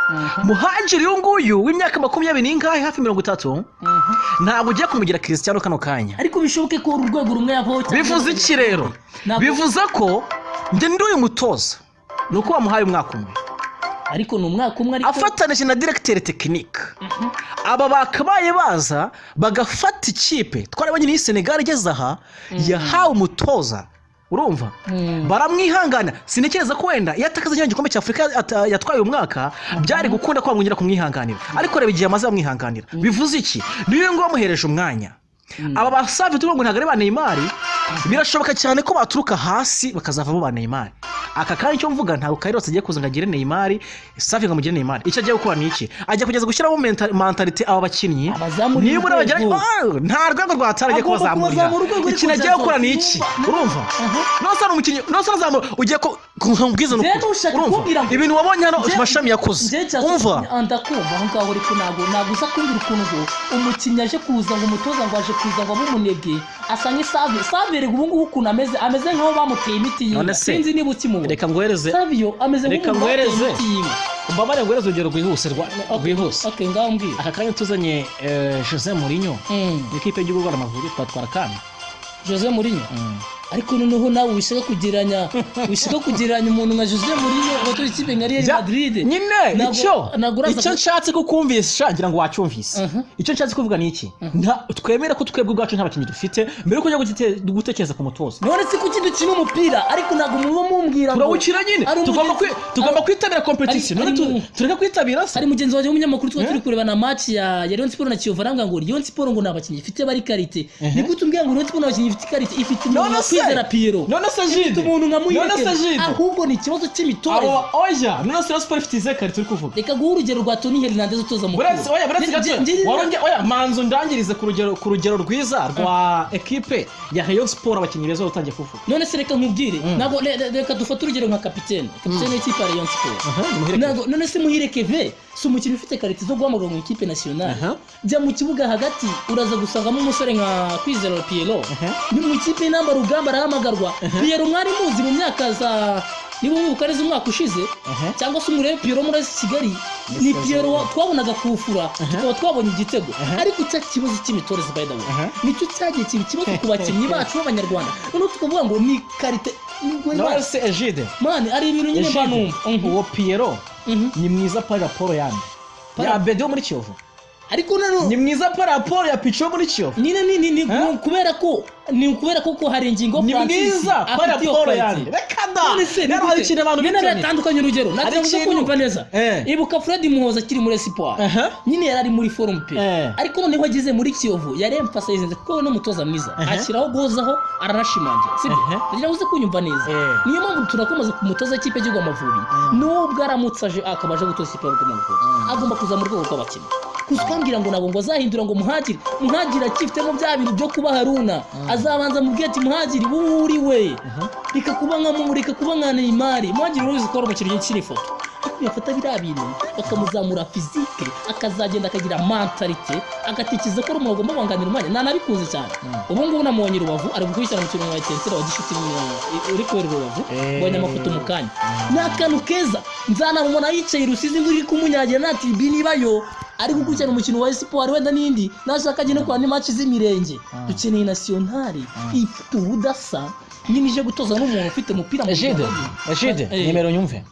Muhajiri uyu nguyu w'imyaka makumyabiri n'ingahe, hafi 30, ntabwo ugiye kumugira Cristiano kano kanya. Ariko bishoboke ko uru rwego rumwe yavaho cyangwa Bivuze iki rero? Bivuze ko njye ndi uyu mutoza, ni uko bamuhaye umwaka umwe. Ariko ni umwaka umwe, ariko Afatanije na directeur technique, aba bakabaye baza bagafata ikipe. Twarabonye n'iyi Senegal igeze aha yahawe umutoza, urumva? Baramwihangana. Sintekereza ko wenda iyo atakaza kino gikombe cya Afurika yatwaye uyu mwaka, byari gukunda ko bamwongera kumwihanganira, ariko reba igihe amaze bamwihanganira. Bivuze iki? Niyo ngo bamuhereje umwanya, aba basavi tuvuga ngo ntabwo ari ba Neymar, birashoboka cyane ko baturuka hasi bakazavamo ba Neymar. Aka kanya icyo mvuga, ntabwo Carlos agiye kuza ngo agire Neymar, Savi ngo amugire Neymar. Icyo agiye gukora ni iki? Agiye kugeza gushyiramo mentalité aba bakinnyi. Abazamura Nibura bagera urwego. Ah, nta rwego rwa hatari agiye Agomba kubazamurira. kubazamura urwego, ariko Ikintu agiye gukora ni iki? Urumva, nose hari umukinnyi, nose arazamura, ugiye ko nkubwiza ni Njyewe ukuri. ntushake Urumva, kumbwira ngo ibintu wabonye hano Mashami yakoze, Njye cyase umva. Ndakumva aho ngaho, ariko ntabwo uza kumbwira ukuntu ngo umukinnyi aje kuza, ngo umutoza ngo aje kuza ngo abe umunebwe, asa nk'isavi. Savi erega ubu ngubu ukuntu ameze nk'aho bamuteye imiti y'inka. None se, Sinzi niba ukimubona. Reka nguhereze Savio ameze reka nk'umuntu bateye nguhereze imiti y'inka. Mbabare, nguhereze urugero rwihuse rwihuse. Okay, ngaho mbwira. Aka kanya tuzanye Jose Mourinho, ikipe y'igihugu Rwanda Amavubi, twatwara kane. Jose Mourinho? Ariko noneho nawe wishaka kugereranya umuntu nka Jose Mourinho watoje ikipe nka Real Madrid. Nyine icyo Ntabwo uraza icyo nshatse kukumvisha, ngira ngo wacyumvise. Icyo nshatse kuvuga ni iki? Twemere ko twebwe ubwacu nta bakinnyi dufite mbere yuko ujya gutekereza ku mutoza. None se kuki dukina umupira, ariko ntabwo muba mumbwira ngo Turawukina nyine. Ari Tugomba kwitabira competition. None tureke kwitabira se? Hari mugenzi wanjye w'umunyamakuru tuba turi kureba na match ya Rayon Sport na Kiyovu, arambwira ngo Rayon Sport ngo nta bakinnyi ifite bari qualité. Ni gute umbwira ngo Rayon Sport nta bakinnyi ifite qualité, ifite umuntu None nka se Kwizera Pierrot, none se ifite Jide, umuntu nka none se Muhire, Jide, ahubwo ni ikibazo cy'imitoreze. Abo oya, none se Rayon Sport ifite izihe qualité uri kuvuga? Reka guha urugero rwa Tony Hernandez utoza mukuru. Buretse, oya, buretse gato. Warongeye, oya, manzo ndangirize ku rugero rwiza rwa ekipe ya Rayon Sport, abakinnyi beza utangiye kuvuga. None se reka nkubwire, ntabwo reka dufate urugero nka kapitene w'ikipe ya Rayon Sport. Aha, ni Muhire. Ntabwo none se Muhire Kevin si umukinnyi ufite qualité zo guhamagarwa mu ikipe nationale? Jya mu kibuga hagati, uraza gusangamo umusore nka Kwizera Pierrot. Ni mu ikipe y'intamba rugamba, arahamagarwa. Pierrot mwari muzi mu myaka za, niba umwibuka neza, umwaka ushize, cyangwa se umurebe Pierrot muri AS Kigali, ni Pierrot twabonaga kufura tukaba twabonye igitego. Ariko cya kibazo cy'imitoreze, by the way, nicyo cyagiye kiba ikibazo ku bakinnyi bacu b'Abanyarwanda, noneho tukavuga ngo ni qualité. None se Egide, Man, ari ibintu nyine mba Egide, numva. Uwo Pierrot ni mwiza par rapport yande? Ya Bede wo muri Kiyovu? Ariko nano Ni mwiza par rapport ya Picho wo muri Kiyovu? Nyine ni Eh? kubera ko hari ingingo Ni Francis mwiza par afite iyo rapport qualité. yande? Reka da. None se Rero hari ikintu abantu nyine bitiranya. biratandukanye. Urugero Hari nagira ngo ikintu- kunyumva neza. Ibuka Fred Muhoza akiri muri Espoir, nyine yari ari muri forme pe, ariko noneho ageze muri Kiyovu yaremphasizinze, kuko we n'umutoza mwiza, ashyiraho gozaho, aranashimangira, sibyo? Ndagira ngo uze kunyumva neza. Niyo mpamvu turakomeza ku mutoza w'ikipe y'igihugu Amavubi, nubwo aramutse aje akaba aje gutoza ikipe y'igihugu Amavubi, agomba kuza mu rwego rw'abakinnyi. Gusa ukambwira ngo ntabwo ngo azahindura, ngo Muhagiri akifitemo bya bintu byo kuba Haruna, azabanza mubwire ati: "Muhagiri, wowe uri we, reka kuba nka Neymar." Muhagiri urabizi ko ari umukinnyi ukina ifoto, ariko ko yafata biriya bintu bakamuzamura physique, akazagenda akagira mentalité, agatekereza ko ari umuntu agomba guhanganira umwanya. Nanabikunze cyane. Ubu ngubu namubonye i Rubavu ari gukurikirana umukino wa Etincelles wa Gishuti uri kubera i Rubavu. Mbonye amafoto mu kanya, ni akantu keza. Nzanamubona yicaye i Rusizi, imvura iri kumunyagira, nta tribune ibayo, ari gukurikirana umukino wa Espoir wenda n'indi, nashaka ajye no kwa match z'imirenge. Dukeneye nationale ifite ubudasa nyine, ije gutoza n'umuntu ufite umupira mu Ejide, biganza bye. Ejide, nimero nyumve.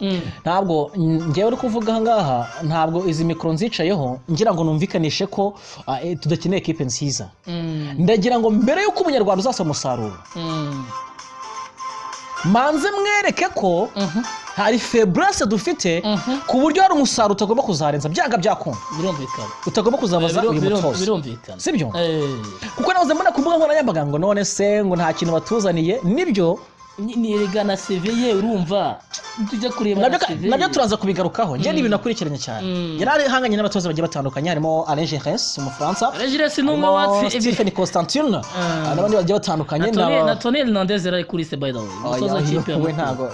Ntabwo ngewe uri kuvuga aha ngaha, ntabwo izi mikoro nzicayeho ngira ngo numvikanishe ko tudakeneye ekipe nziza. Ndagira ngo mbere y'uko umunyarwanda uzasaba umusaruro, manze mwereke ko hari faiblesse dufite, ku buryo hari umusaruro utagomba kuzarenza byanga byakunda, Birumvikana. utagomba kuzabaza uyu mutoza. Birumvikana. Sibyo? Kuko nahoze mbona ku mbuga nkoranyambaga ngo none se ngo nta kintu batuzaniye. Nibyo. Ni erega na CV ye, urumva tujya kureba Nabyo na CV ye. Nabyo turaza kubigarukaho. Njye ni ibintu nakurikiranye cyane. Yari ahanganye n'abatoza bagiye batandukanye, harimo Alain Giresse umufaransa, Alain Giresse ni umwe harimo watsi Stephen Constantine n'abandi bagiye batandukanye. Na Tony Hernandez yari kuri se, by the way, umutoza w'ikipe ya we Mukura. Ntago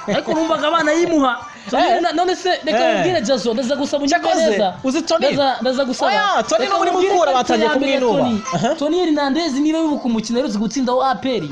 Ariko numvaga abana yimuha. None se reka nkubwire, Jazo, ndaza gusaba unyumve Cyakoze, neza. uzi Tony? Ndaza gusaba. Oya, Tony Reka no muri nkubwire Mukura itariki batangiye ya mbere ya kumwinuba. Tony. Tony Hernandez, niba wibuka umukino aherutse gutsindaho APR,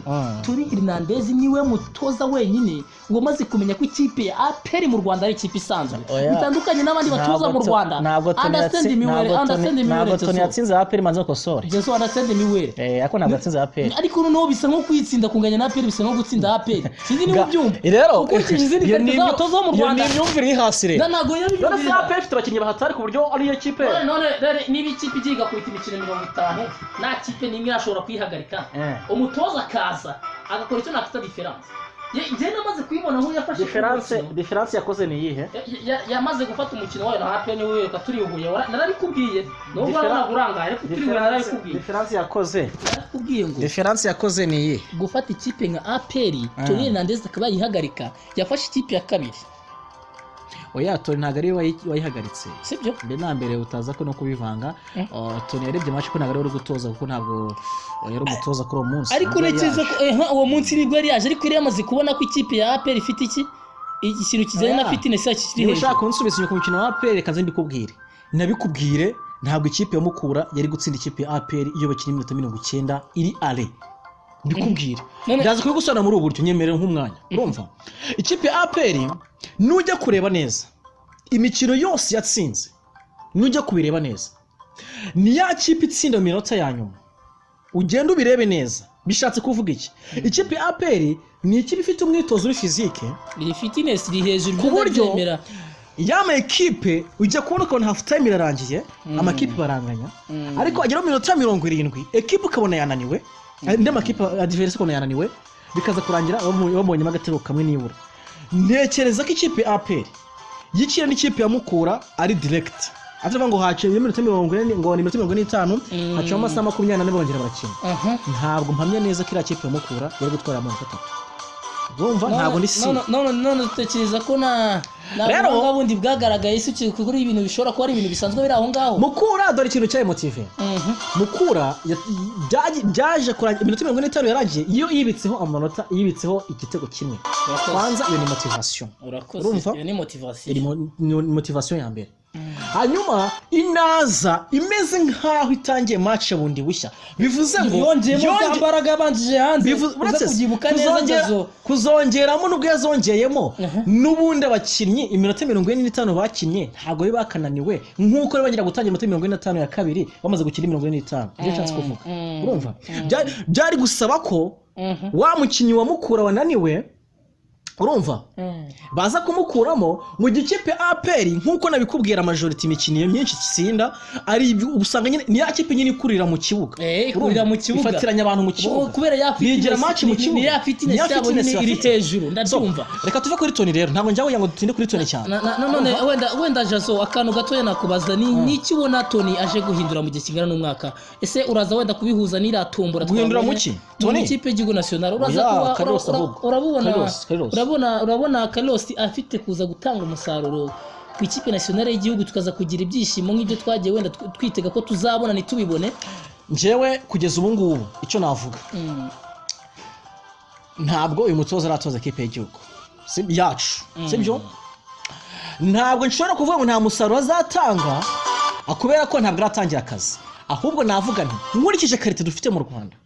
Tony Hernandez niwe mutoza wenyine wamaze kumenya ko ikipe ya APR mu Rwanda ari ikipe isanzwe, Oya. bitandukanye n'abandi batoza mu Rwanda. Ntabwo Tony Understand me well, understand me well, ntabwo Tony Jason. yatsinze APR, manze ukosore. Jason, understand me well. Ariko ntabwo yatsinze APR. Ariko noneho bisa nko kuyitsinda, kunganya na APR bisa nko gutsinda APR. Sinzi niba ubyumva. Rero Ukurikije izindi iyo qualité ni z'abatoza bo mu iyo Rwanda. ni imyumvire iri hasi rero. Na ntabwo None se yabiyumvira. APR ifite abakinnyi bahatari ku buryo ariyo kipe? None rero niba ikipe igiye igakubita imikino 50, nta kipe n'imwe irashobora kuyihagarika, umutoza akaza agakora icyo nakwita différence. Njye namaze kuyibona aho yafashe Différence umukino. Différence yakoze ni iyihe? Yamaze gufata umukino wayo na APR, niwe wiruka turi Huye. Narabikubwiye nubwo wabonaga urangaye, ariko turi Huye narabikubwiye. Différence yakoze Narakubwiye ngo Différence yakoze ni iyihe? gufata ikipe nka APR, Tony Hernandez akaba yayihagarika, yafashe ikipe ya kabiri. Oya, Tony ntabwo ariwe wayihagaritse. Sibyo? Mbere na mbere utaza ko no kubivanga. Tony yarebye match ko ntabwo ariwe uri gutoza, kuko ntabwo yari umutoza kuri uwo munsi. Ariko Nibwo yari ntekereza yaje. ko uwo munsi nibwo yari yaje, ariko yari yamaze kubona ko ikipe ya APR ifite iki ikintu kijyanye na Oya. fitness yacu kiri Niba ushaka hejuru. kunsubiza inyuma ku mukino wa APR, reka nze mbikubwire, nabikubwire. Ntabwo ikipe ya Mukura yari gutsinda ikipe ya APR iyo bakina iminota 90 iri are. Mbikubwire. Ndaza kubigusobanura muri ubu buryo, nyemerera nk'umwanya. Urumva, ikipe ya APR, nujya kureba neza imikino yose yatsinze, nujya kubireba neza, ni ya kipe itsinda mu minota ya nyuma. Ugenda ubirebe neza. Bishatse kuvuga iki? Ikipe ya APR ni ikipe ifite umwitozo uri physique, Iri fitness iri hejuru. Ku buryo Ndabyemera. yama ekipe ujya kubona ukabona half time irarangiye, amakipe baranganya, ariko agera mu minota 70 ekipe ukabona yananiwe, andi makipe adverse ukabona yananiwe, bikaza kurangira babonyemo agatego kamwe nibura. Ntekereza ko ikipe ya APR yikira n'ikipe ya Mukura ari direct, atavuga ngo haciye iminota 40, ngo ni iminota 45, haciyemo amasaha 24 bongera barakina. Ntabwo mpamya neza ko iriya kipe ya Mukura yari gutwara amanota 3. Urumva, ntabwo ndi si None dutekereza ko nta Rero- buhanga bundi bwagaragaye si kuri ibintu bishobora kuba ari ibintu bisanzwe biri aho ngaho. Mukura, dore ikintu cyayi motive. Mukura byaje kurangira iminota 45 yarangiye iyo yibitseho amanota, yibitseho igitego kimwe. Urakoze. Kwanza iyo ni motivation. Urakoze. Urumva? Iyo ni motivation. Iri ni motivation ya mbere. Hanyuma inaza imeze nk'aho itangiye match bundi bushya, bivuze ngo Yongeyemo za mbaraga yabanjije hanze. Uza uretse kubyibuka neza, Jazo. Kuzongeramo, nubwo yazongeyemo, n'ubundi abakinnyi iminota 45 bakinnye ntabwo bari bakananiwe nk'uko bari bagira gutangira iminota 45 ya kabiri bamaze gukina 45. Ibyo nshatse kuvuga, urumva, byari gusaba ko wa mukinnyi wa Mukura wananiwe, urumva, baza kumukuramo mu gihe ikipe APR, nk'uko nabikubwira, majority imikino myinshi itsinda ari ibyo usanga nyine ni ya kipe nyine ikurira mu kibuga. Ikurira mu kibuga. Ifatiranya abantu mu kibuga. Kubera ya Bigira fitness match mu kibuga. ni ya fitness Ni ya yabo fitness nyine iri bafite. hejuru, ndabyumva. Reka tuve kuri Tony rero, ntabwo njya kugira ngo dutinde kuri Tony cyane. None wenda Jazo, akantu gatoya nakubaza ni niki ubona Tony aje guhindura mu gihe kingana n'umwaka? Ese uraza wenda kubihuza n'iriya tombora Guhindura twabonye mu ki? mu Tony? ikipe y'igihugu national? Uraza Oya, kuba Carlos ahubwo. urabubona Carlos, Carlos. Urabona Carlos afite kuza gutanga umusaruro ku ikipe nationale y'igihugu, tukaza kugira ibyishimo nk'ibyo twagiye wenda twitega ko tuzabona ntitubibone? Njyewe kugeza ubu ngubu icyo navuga, ntabwo uyu mutoza aratoza ikipe y'igihugu yacu, sibyo? Ntabwo nshobora kuvuga ngo nta musaruro azatanga kubera ko ntabwo aratangira akazi, ahubwo navuga nti nkurikije qualité dufite mu Rwanda,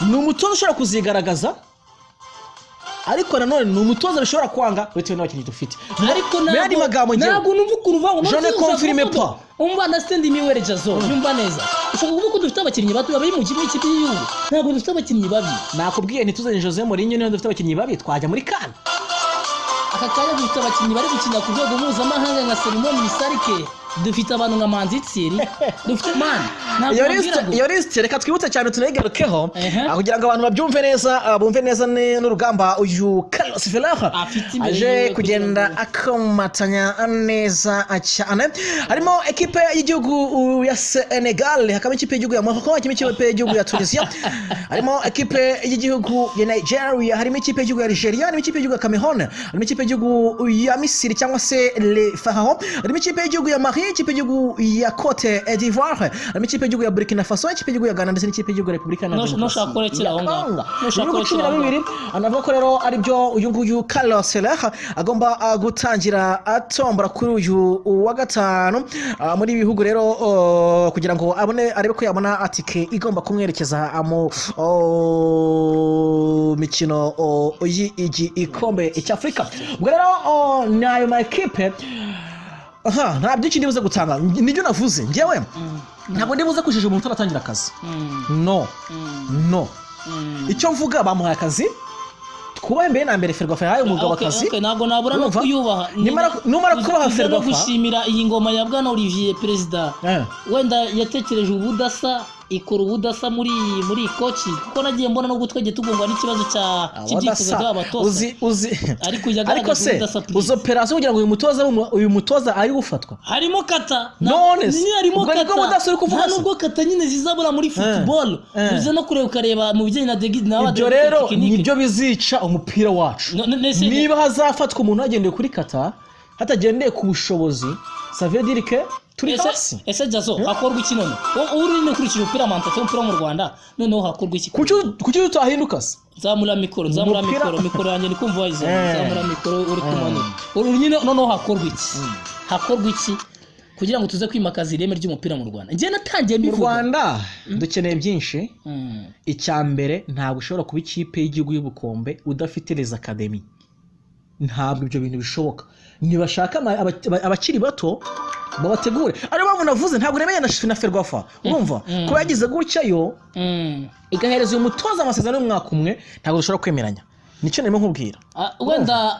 ni umutoza ushobora kuzigaragaza, ariko nanone ni umutoza bishobora kwanga bitewe n'abakinnyi dufite. Ariko Mu yandi ntabwo magambo, njyewe ntabwo numva ukuntu uvuga ngo Je ne confirme pas. Umva, understand me well, Jazo, nyumva neza. Ushobora kuvuga ko dufite abakinnyi bato bari mu kipe y'ikipe y'igihugu? Ntabwo dufite abakinnyi babi. Nakubwiye ntituzanye Jose Mourinho, niba dufite abakinnyi babi twajya muri CAN? Aka kanya dufite abakinnyi bari gukina ku rwego mpuzamahanga nka Salomon Misarike, dufite abantu nka Manzi Thierry, dufite man, ntabwo Iyo wambwira lisite ngo iyo lisite reka twibutse cyane tunayigarukeho, kugira ngo abantu babyumve neza, bumve neza n'urugamba uyu Carlos Ferrer Afite imbere aje yiwe kugenda kugira ngo- akomatanya neza cyane. Harimo ekipe y'igihugu ya Senegal, hakaba ikipe y'igihugu ya Morocco, hakaba ikipe y'igihugu ya Tunisia, harimo ekipe y'igihugu ya Nigeria, harimo ikipe y'igihugu ya Algeria, harimo ikipe y'igihugu ya Cameroon, harimo ikipe y'igihugu ya Misiri cyangwa se Le Pharaon, harimo ikipe y'igihugu ya Mali, ikipe y'igihugu ya Cote d'Ivoire, harimo ikipe y'igihugu ya Burkina Faso, ikipe y'igihugu ya Ghana ndetse n'ikipe y'igihugu ya Repubulika Iharanira Nushaka Demokarasi kurekera ya aho ngaho. Congo. Nushaka Ibihugu cumi na kurekera aho bibiri anavuga ko rero aribyo uyu nguyu Carlos Ferrer agomba gutangira atombora kuri uyu wa gatanu, muri ibi bihugu rero, kugira ngo abone arebe ko yabona atike igomba kumwerekeza mu mikino y'igikombe cy'Afurika. Ubwo rero ni ayo ma ekipe. Aha nta byinshi ndibuze gutanga, nibyo navuze njyewe, ntabwo ndibuze kujijisha umuntu utaratangira akazi. No, no, icyo mvuga, bamuhaye akazi, twubahe mbere na mbere Ferwafa yahaye umugabo akazi. Okay, ntabwo nabura no Urumva? kuyubaha. Numara kubaha Tuze no Ferwafa gushimira iyi ngoma ya bwana Olivier perezida. Wenda yatekereje ubudasa, ikora ubudasa muri iyi coach, kuko nagiye mbona nubwo twagiye tugongwa n'ikibazo cya cy'ibyifuzo Abadasa. by'abatoza, Uzi uzi ariko ariko yagaragaje se ubudasa, please. uzi operasiyo kugira ngo uyu mutoza ari gufatwa? Harimo kata. None se, Nyine harimo ubwo nibwo kata. budasa uri kuvuga Nta se? nubwo kata nyine zizabura muri football. Uze no kureba, ukareba mu bijyanye na degide nawe. Ibyo rero nibyo bizica umupira wacu. Niba hazafatwa umuntu hagendewe kuri kata, hatagendeye ku bushobozi, ça veut dire que turi hasi. Ese Jazo, hakorwa iki none? Wowe uri ukurikije umupira mantatu, umupira wo mu Rwanda, noneho hakorwa iki? Kuki tutahinduka se? Zamura mikoro, zamura. Mikoro yanjye ni kumva wayizamura. Zamura mikoro uri kumanura. Uru nyine, noneho hakorwa iki? Hakorwa iki kugira ngo tuze kwimakaza ireme ry'umupira mu Rwanda? Njye natangiye Mu mbivuga. Rwanda dukeneye byinshi. Icya mbere, ntabwo ushobora kuba ikipe y'igihugu y'ubukombe udafite les académies, ntabwo ibyo bintu bishoboka. Nibashaka abakiri bato babategure. Ariyo mpamvu navuze ntabwo nemeye na Ferwafa, urumva, kuba yagize gutya yo igahereza uyu mutoza amasezerano y'umwaka umwe, ntabwo dushobora kwemeranya. Nicyo narimo nkubwira. Ah,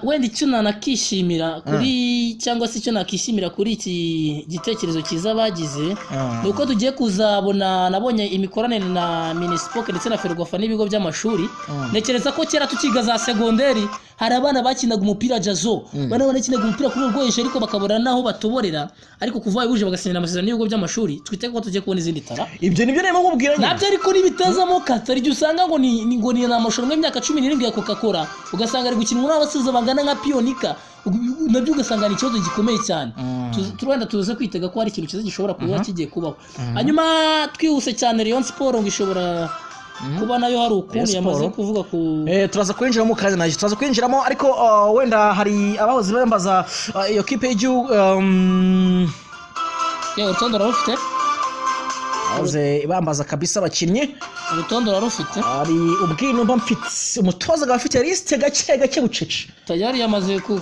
wenda icyo nanakishimira kuri, cyangwa se icyo nakishimira kuri iki gitekerezo cyiza bagize, ni uko tugiye kuzabona, nabonye imikoranire na Minispoc ndetse na Ferwafa n'ibigo by'amashuri. Ntekereza ko kera tukiga za segonderi hari abana bakinaga umupira, Jazo, bana bakinaga umupira kuri urwo hejuru, ariko bakabura n'aho batoborera. Ariko kuva buje bagasinyana amasezerano n'ibigo by'amashuri, twite ko tugiye kubona izindi tara. Ibyo nibyo narimo nkubwira nyine. Nabyo ariko ntibitazamo kata igihe usanga ngo ni amarushanwa y'imyaka 17 ya Coca Cola, ugasanga ari gukinwa n'abasaza bangana nka Pionika, nabyo ugasanga ni ikibazo gikomeye cyane. Wenda tuze kwitega ko hari ikintu cyiza gishobora kuba kigiye kubaho. Hanyuma twihuse cyane, Rayon Sport ngo ishobora kuba nayo hari ukuntu Rayon yamaze Sport. kuvuga ku Turaza kwinjiramo kazi nayo, turaza kwinjiramo, ariko wenda hari abahoze bambaza iyo kipe y'igihugu Yewe, urutonde urarufite? Bahoze bambaza kabisa abakinnyi. Urutonde urarufite? Hari ubwino mba mfite, umutoza akaba afite lisite gake gake bucece. Tayari yamaze ku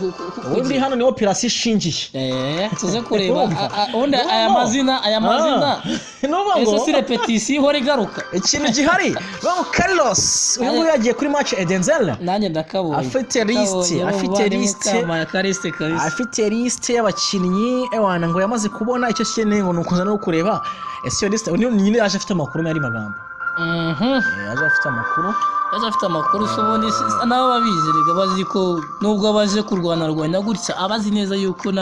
Ubundi hano ni operasiyo ishingiye. Tuze kureba. Urumva? Ubundi aya Urumva? mazina, aya mazina Nuvuga ngo ese si répétition ihora igaruka? Ikintu gihari, bavuga ngo Carlos uyu nguyu yagiye kuri match Etincelles Nanjye ndakabonye. Afite liste, Ndakabonye, afite umuvandimwe liste. Kamara ka liste kabisa. Afite liste y'abakinnyi, ewana, ngo yamaze kubona icyo akeneye, ngo ni ukuza no kureba ese iyo liste nyine yaje afite amakuru mu yandi magambo. Yaje afite amakuru. Yaje afite amakuru se ubundi nabo babizi rega, bazi ko nubwo abaje kurwana rwanya gutya, abazi neza yuko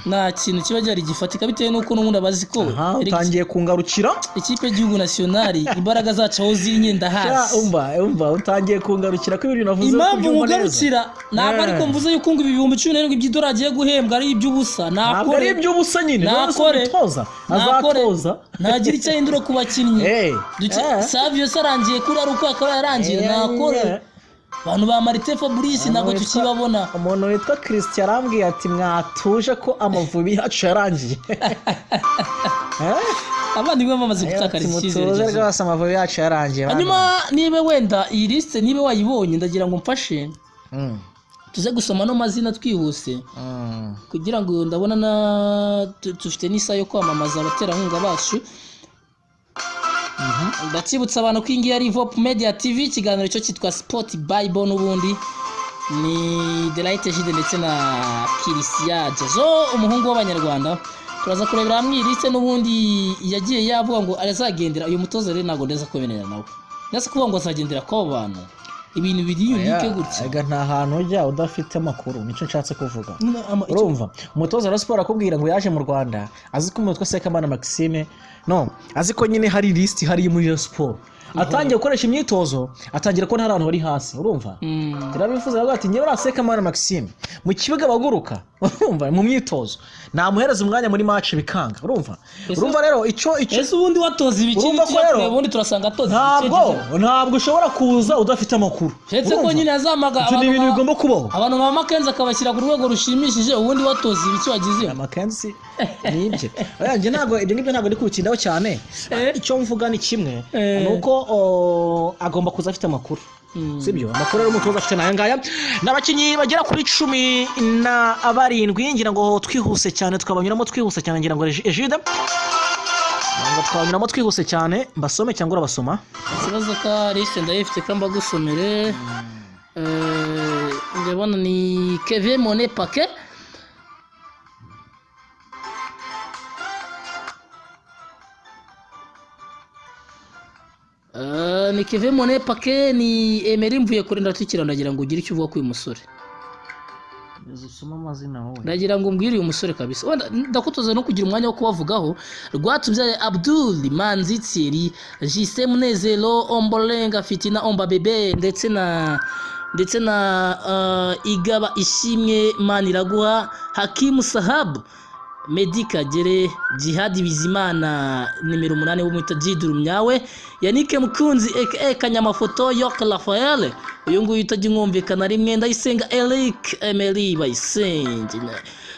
nta kintu kiba gihari gifatika, bitewe n'uko n'ubundi abazi ko Aha erega utangiye kungarukira. Ikipe y'igihugu nationale imbaraga zacu aho ziri nyine Sha, ndahazi. Umva utangiye kungarukira ko ibintu navuze Impamvu kubyumva neza. nkugarukira, ntabwo ariko mvuze yuko ngo ibi 17,000 by'idolari agiye guhembwa ari iby'ubusa. Ntabwo ari Nakore. iby'ubusa nyine. None se Nakore. umutoza Nakore. azatoza Ntagira icyo ahindura ku bakinnyi. Savio se arangiye kuri ari uko akaba yarangiye. Nakore. Abantu ba Martin Fabrice ntabwo tukibabona. Umuntu witwa Christian arambwiye ati: "Mwatuje ko Amavubi yacu yarangiye." Eh? Abavandimwe bamaze Ati: gutakariza icyizere "Mutuze Jason. rwose, Amavubi yacu yarangiye." Hanyuma niba wenda iyi lisite, niba wayibonye, ndagira ngo mfashe tuze gusoma ano mazina twihuse kugira ngo ndabona na dufite n'isaha yo kwamamaza abaterankunga bacu. Ndakibutsa abantu ko iyi ngiyi ari Vop Media TV, ikiganiro cyo cyitwa Sport Bible, n'ubundi ni Delight Jide ndetse na Kirisiya Jazo, umuhungu w'Abanyarwanda. Turaza kurebera hamwe iyi liste n'ubundi yagiye yavuga ngo azagendera. Uyu mutoza rero ntabwo ndeza kwemerera nawe, ndetse kuvuga ngo azagendera kw'abo bantu, ibintu biri unique gutya. Ega nta hantu ujya udafite amakuru, nicyo nshatse kuvuga. Nyine Urumva umutoza wa siporo akubwira ngo yaje mu Rwanda azi ko umutwe Sekamana Maxime, no azi ko nyine hari lisiti hariya muri Rayon Sport, atangiye gukoresha imyitozo, atangira kubona hari abantu bari hasi, urumva? Yarabifuza, aravuga ati: "Njyewe uriya Sekamana Maxime mu kibuga baguruka, urumva, mu myitozo namuhereza umwanya, muri match bikanga." Urumva? Urumva rero icyo Ese ubundi watoza ibiki? Urumva ko rero ubundi turasanga atoza ntabwo ushobora kuza udafite amakuru. Uretse ko Urumva? nyine yazamaga Ibyo ni ibintu bigomba kubaho. abantu ba Makenzi akabashyira ku rwego rushimishije. Ubundi watoza ibiki wagize? Makenzi ni ibye. Oya, njye ntabwo ibyo ngibyo ntabwo ndi kubitindaho cyane. Icyo mvuga ni kimwe, ni uko agomba kuza afite amakuru. Sibyo? Amakuru rero umutoza afite n'aya ngaya, ni abakinnyi bagera kuri 17. Ngira ngo twihuse cyane twabanyuramo twihuse cyane. Ngira ngo Egide, ngo twabanyuramo twihuse cyane, mbasome cyangwa urabasoma? Ikibazo ka liste ndayifite, ko mbagusomere. Ndabona ni Kevin Mone Pake, ni Kevin Mone Pake, ni Emery Mvuye kure. Ndatukira, ndagira ngo ugire icyo uvuga kuri uyu musore. Usoma amazina wowe. Ndagira ngo umbwire uyu musore kabisa. Wenda ndakutoza no kugira umwanya wo kubavugaho. Rwatubyaye Abdul, Manzi Thierry, Justin Munezero, Ombolenga Fitina, Omba Bebe, ndetse na Igaba Ishimwe Maniraguha, Hakimu Sahabu, Medi Kagere, Jihad Bizimana nimero 8 w'umwita Jiduru Myawe, Yannick Mukunzi aka Kanyamafoto, Yok Rafael, uyu nguyu utajya umwumvikana rimwe, Ndayisenga Eric Emery Bayisenge,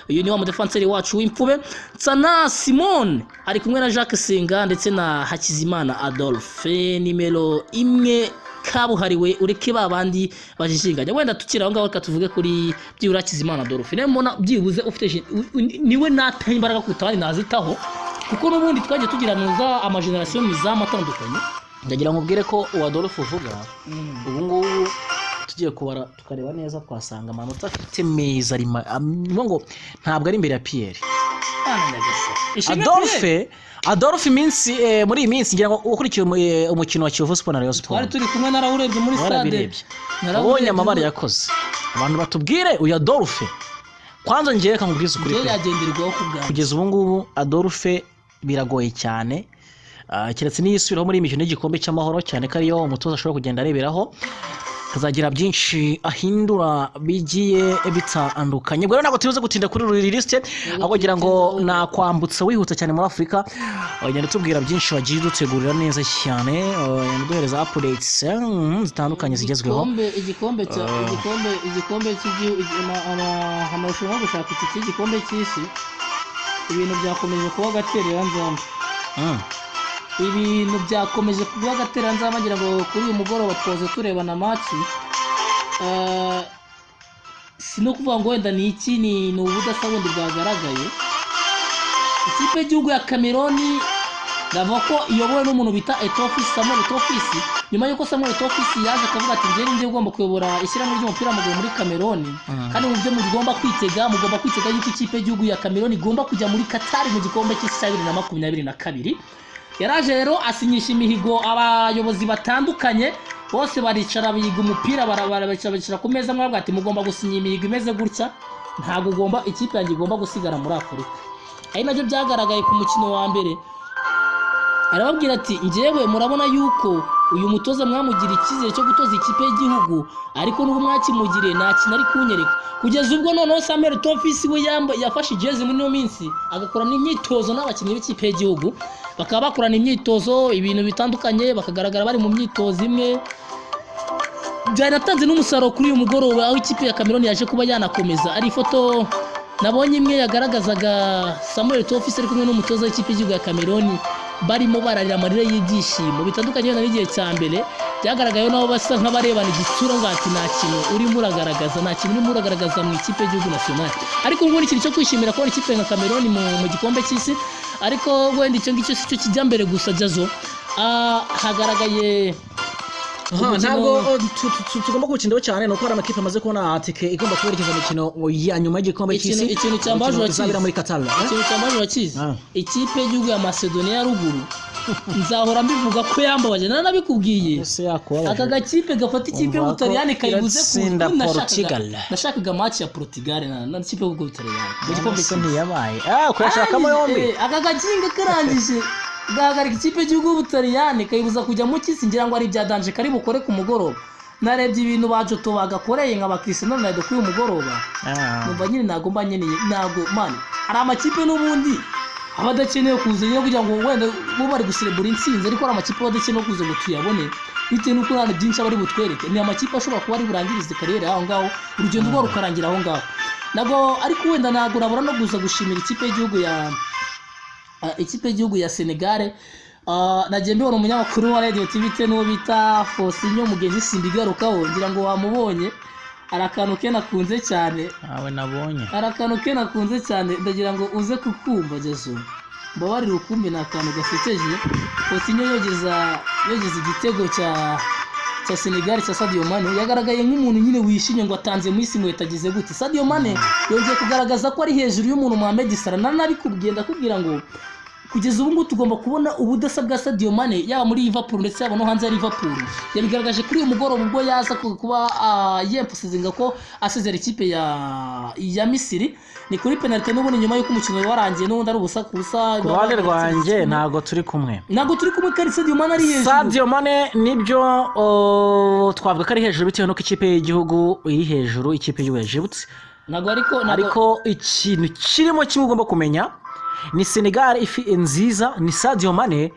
uyu ni wa mudefanseri wacu w'imfube, Tsana Simon ari kumwe na Jacques Senga ndetse na Hakizimana Adolphe nimero 1 kabuhariwe. Ureke ba bandi bajijinganya. Wenda tukiri aho ngaho, reka tuvuge kuri byibura Hakizimana Adolphe. Niwe mbona byibuze ufite niwe nataha imbaraga kuruta abandi nazitaho, kuko n'ubundi twagiye tugira nuza amagenerasiyo mu izamu atandukanye. Ndagira ngo ubwire ko uwa Adolphe uvuga ubu ngubu, tugiye kubara tukareba neza, twasanga amanota afite meza ari ni ngo ntabwo ari imbere ya Pierre. Ah, nyagasani. Ishimwe Pierre. Adolphe iminsi muri iyi minsi, ngira ngo ukurikiye umukino wa Kiyovu Sport na Rayon Twari Sport, turi kumwe, narawurebye muri stade. warabirebye? Narawurebye. Ubonye amabara yakoze. Abantu batubwire uyu Adolphe kwanza. Ngewe reka nkubwize ukuri Njyewe pe. yagenderwaho ku bwanjye. Kugeza ubu ngubu Adolphe biragoye cyane. Keretse niyisubiraho muri iyi mikino y'igikombe cy'amahoro, cyane ko ariyo umutoza ashobora kugenda areberaho akazagira byinshi ahindura bigiye bitandukanye. Ubwo rero ntabwo tubuze gutinda kuri uru lisite, ahubwo ngira ngo nakwambutsa wihuta cyane muri Afurika, ugenda utubwira byinshi wagiye udutegurira neza cyane, ugenda uduhereza updates zitandukanye zigezweho. Igikombe cya igikombe cy'igihugu, amarushanwa yo gushaka itike y'igikombe cy'isi, ibintu byakomeje kuba agatereranzamba. Ibintu byakomeje kuba agatereranzamba. Ngira ngo kuri uyu mugoroba twaze turebana match. Si no kuvuga ngo wenda ni iki, ni ubudasa bundi bwagaragaye. Ikipe y'igihugu ya Cameroon ndavuga ko iyobowe n'umuntu bita Etofisi, Samuel Etofisi. Nyuma y'uko Samuel Etofisi yaje akavuga ati: "Njye ninjye ugomba kuyobora ishyirahamwe ry'umupira w'amaguru muri Cameroon, kandi mu byo mugomba kwitega, mugomba kwitega yuko ikipe y'igihugu ya Cameroon igomba kujya muri Qatar mu gikombe cy'isi cya 2022." Yaraje rero asinyisha imihigo abayobozi batandukanye bose, baricara biga umupira, bicara bicara ku meza, mwabwa ati: "Mugomba gusinya imihigo imeze gutya, ntabwo ugomba, ikipe yanjye igomba gusigara muri Afurika." Ari nabyo byagaragaye ku mukino wa mbere. Arababwira ati: "Njyewe murabona yuko uyu mutoza mwamugira icyizere cyo gutoza ikipe y'igihugu, ariko n'ubu mwakimugiriye nta kintu ari kunyereka." Kugeza ubwo noneho Samuel Tofisi we yafashe ijezi muri ino minsi, agakorana imyitozo n'abakinnyi b'ikipe y'igihugu, bakaba bakorana imyitozo, ibintu bitandukanye, bakagaragara bari mu myitozo imwe. Byanatanze n'umusaruro kuri uyu mugoroba, aho ikipe ya Cameroon yaje kuba yanakomeza. Ari ifoto nabonye imwe yagaragazaga Samuel Eto'o ari kumwe n'umutoza w'ikipe y'igihugu ya Cameroon, barimo bararira amarira y'ibyishimo bitandukanye wenda n'igihe cya mbere byagaragayeho, nabo basa nk'abarebana igitsura ngo ati nta kintu urimo uragaragaza, nta kintu urimo uragaragaza mu ikipe y'igihugu nationale. Ariko ubu ni ikintu cyo kwishimira kubona ikipe nka Cameroon mu gikombe cy'isi. Ariko wenda icyo ngicyo si cyo kijya mbere gusa. Jazo, hagaragaye Ntabwo tugomba kuwutindaho cyane, ni uko hari amakipe amaze kubona tike igomba kuberekeza mu mikino ya nyuma y'igikombe cy'isi, Ikintu cyambaje imikino urakizi. izabera muri Qatar, eh? Ikintu cyambaje urakizi? Ah. Ikipe y'igihugu ya Macedonia ya ruguru, nzahora mbivuga ko yambabaje, naranabikubwiye. Ese yakubabaje? Aka gakipe gafata ikipe Umva ko y'Ubutaliyani kayibuze ku iratsinda Portugal. Nashakaga match ya Portugal na ikipe y'Ubutaliyani mu gikombe Se cy'isi. ntiyabaye, kuyashakamo yombi. Aka gakinga karangije gahagarika ikipe y'igihugu y'Ubutaliyani, kayibuza kujya mu cy'isi. Ngira ngo ari ibya danger kari bukore ku mugoroba. Narebye ibintu ba Joto bagakoreye nka ba Cristiano Ronaldo kuri uyu mugoroba, numva nyine ntabwo mba nkeneye, ntabwo man hari amakipe n'ubundi aba adakeneye kuza nyine kugira ngo wenda bo bari guserebura intsinzi, ariko hari amakipe aba adakeneye kuza ngo tuyabone bitewe n'uko nta byinshi aba ari butwereke. Ni amakipe ashobora kuba ari burangirize carrière aho ngaho, urugendo rwabo rukarangira aho ngaho. Ntabwo ariko wenda ntabwo nabura no kuza gushimira ikipe y'igihugu ya Senegal. Nagiye mbibona umunyamakuru wa Radio TV 10 n'uwo bita Fosinyo Mugenzi, simbigarukaho, ngira ngo wamubonye. Hari akantu ke nakunze cyane. Ntawe nabonye. Hari akantu ke nakunze cyane, ndagira ngo uze kukumva. Jazo, mbabarire ukumve, ni akantu gasekeje. Fosinyo yogeza igitego cya Senegal cya Sadio Mane, yagaragaye nk'umuntu nyine wishimye ngo atanze mu isi inkweto agize gute. Sadio Mane yongeye kugaragaza ko ari hejuru y'umuntu Mohamed Salah. Naranabikubwiye, ndakubwira ngo kugeza ubu ngubu tugomba kubona ubudasa bwa Sadio Mane, yaba muri Liverpool ndetse yaba no hanze ya Liverpool. Yabigaragaje kuri uyu mugoroba ubwo yaza kuba yemphasizinga ko asezera ikipe ya Misiri. Ni kuri penalty n'ubundi, nyuma y'uko umukino warangiye n'ubundi ari ubusa ku busa. Ku ruhande rwanjye ntabwo turi kumwe. Ntabwo turi kumwe kandi Sadio Mane ari hejuru. Sadio Mane nibyo, twavuga ko ari hejuru bitewe n'uko ikipe y'igihugu iri hejuru, ikipe y'igihugu ya Egypt. Ntabwo ariko ntabwo Ariko ikintu kirimo kimwe ugomba kumenya ni Senegal ifi nziza, ni Sadio Mane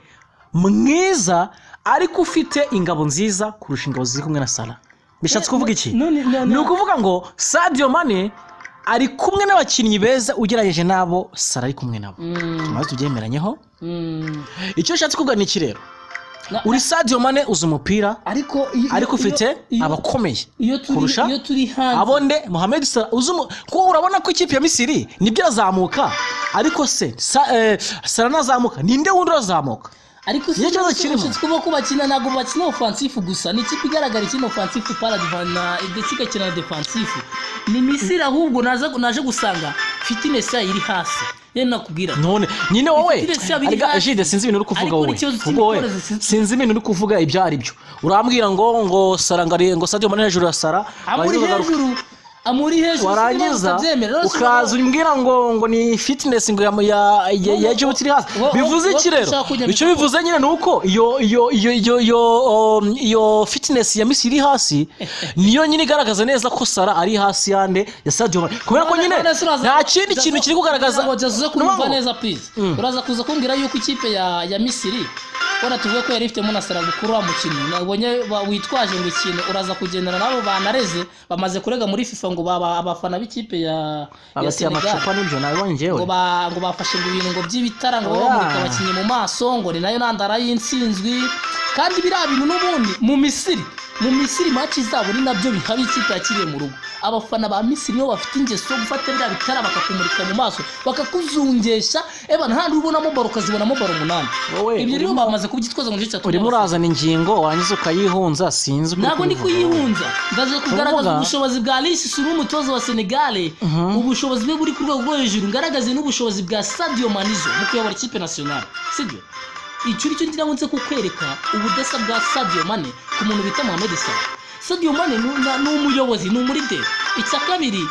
mwiza, ariko ufite ingabo nziza kurusha ingabo ziri kumwe na Salah. Bishatse kuvuga iki? None Ni ukuvuga ngo Sadio Mane ari kumwe n'abakinnyi beza ugereranyije n'abo Salah ari kumwe nabo. Tumaze tubyemeranyeho. Icyo ushatse kuvuga ni iki rero? Uri Sadio Mane, uzi umupira, Ariko ariko ufite abakomeye iyo turi kurusha iyo turi hanze abo nde? Mohamed Salah uzi kuko urabona ko ikipe ya Misiri nibyo irazamuka, ariko se Salah nazamuka ninde wundi urazamuka? Ariko si Nicyo kibazo kirimo. Ushatse kuvuga ko bakina, ntabwo bakina offensif gusa, ni ikipe igaragara ikina offensif para na ndetse igakina na defensif. Ni Misiri ahubwo naje gusanga fitness yayo iri hasi yari nakubwira. None nyine wowe Fitness yabo iri arega hasi. Jide, sinzi ibintu uri kuvuga. Ariko Wowe n'ikibazo ubwo wowe cy'imikorere sinzi ibintu uri kuvuga ibyo ari byo. Urambwira ngo Salah ngo Sadio Mane hejuru ya Salah, Amuri warangiza ukagaruka- hejuru, amuri hejuru. Warangiza Utabyemera. Rero ukaza umbwira ngo ni fitness ngo ya Egypt iri hasi. Bivuze iki rero? Ushaka kujya Icyo bivuze nyine ni uko iyo fitness ya Misiri iri hasi niyo nyine igaragaza neza ko Salah ari hasi yande ya Sadio Mane, kubera ko nyine None se nta kindi kintu kiri kugaragaza. Ngo uze kunyumva Nubaho. neza please. Uraza kuza kumbwira yuko ikipe ya Misiri, wenda tuvuge ko yari ifitemo na Salah gukuru wa mukino nabonye witwaje ngo ikintu uraza kugendana nabo banareze, bamaze kurega muri FIFA ngo baba abafana b'ikipe ya Babatiye Senegal amacupa, nibyo nabibonye njyewe. Ngo bafashe ngo ibintu ngo by'ibitara ngo Oya. bamurika abakinnyi mu maso, ngo ni nayo ntandaro y'intsinzwi. Kandi biriya bintu n'ubundi mu Misiri match zabo ni nabyo bihaba. Ikipe yakiriye mu rugo, abafana ba Misiri nibo bafite ingeso yo gufata biriya bitara bakakumurika mu maso, bakakuzungesha eba ntahandi ubonamo baro, ukazibonamo baro umunani. Wowe Ibyo rero bamaze kubyitwaza ngo nicyo cyatumye urimo urazana ingingo warangiza ukayihunza, sinzi uko uri Ntabwo ndi kubivuga. kuyihunza, ndaje kugaragaza Uvuga? ubushobozi bwa Alice Suru, umutoza wa Senegal, ubushobozi bwe buri ku rwego rwo hejuru, ngaragaze n'ubushobozi bwa Sadio Manizo mu kuyobora ikipe nationale, sibyo? Icyo nicyo ngira ngo nze kukwereka, ubudasa bwa Sadio Mane ku muntu bita Mohamed Salah. Sadio Mane ni umuyobozi, ni umuleader. Icya kabiri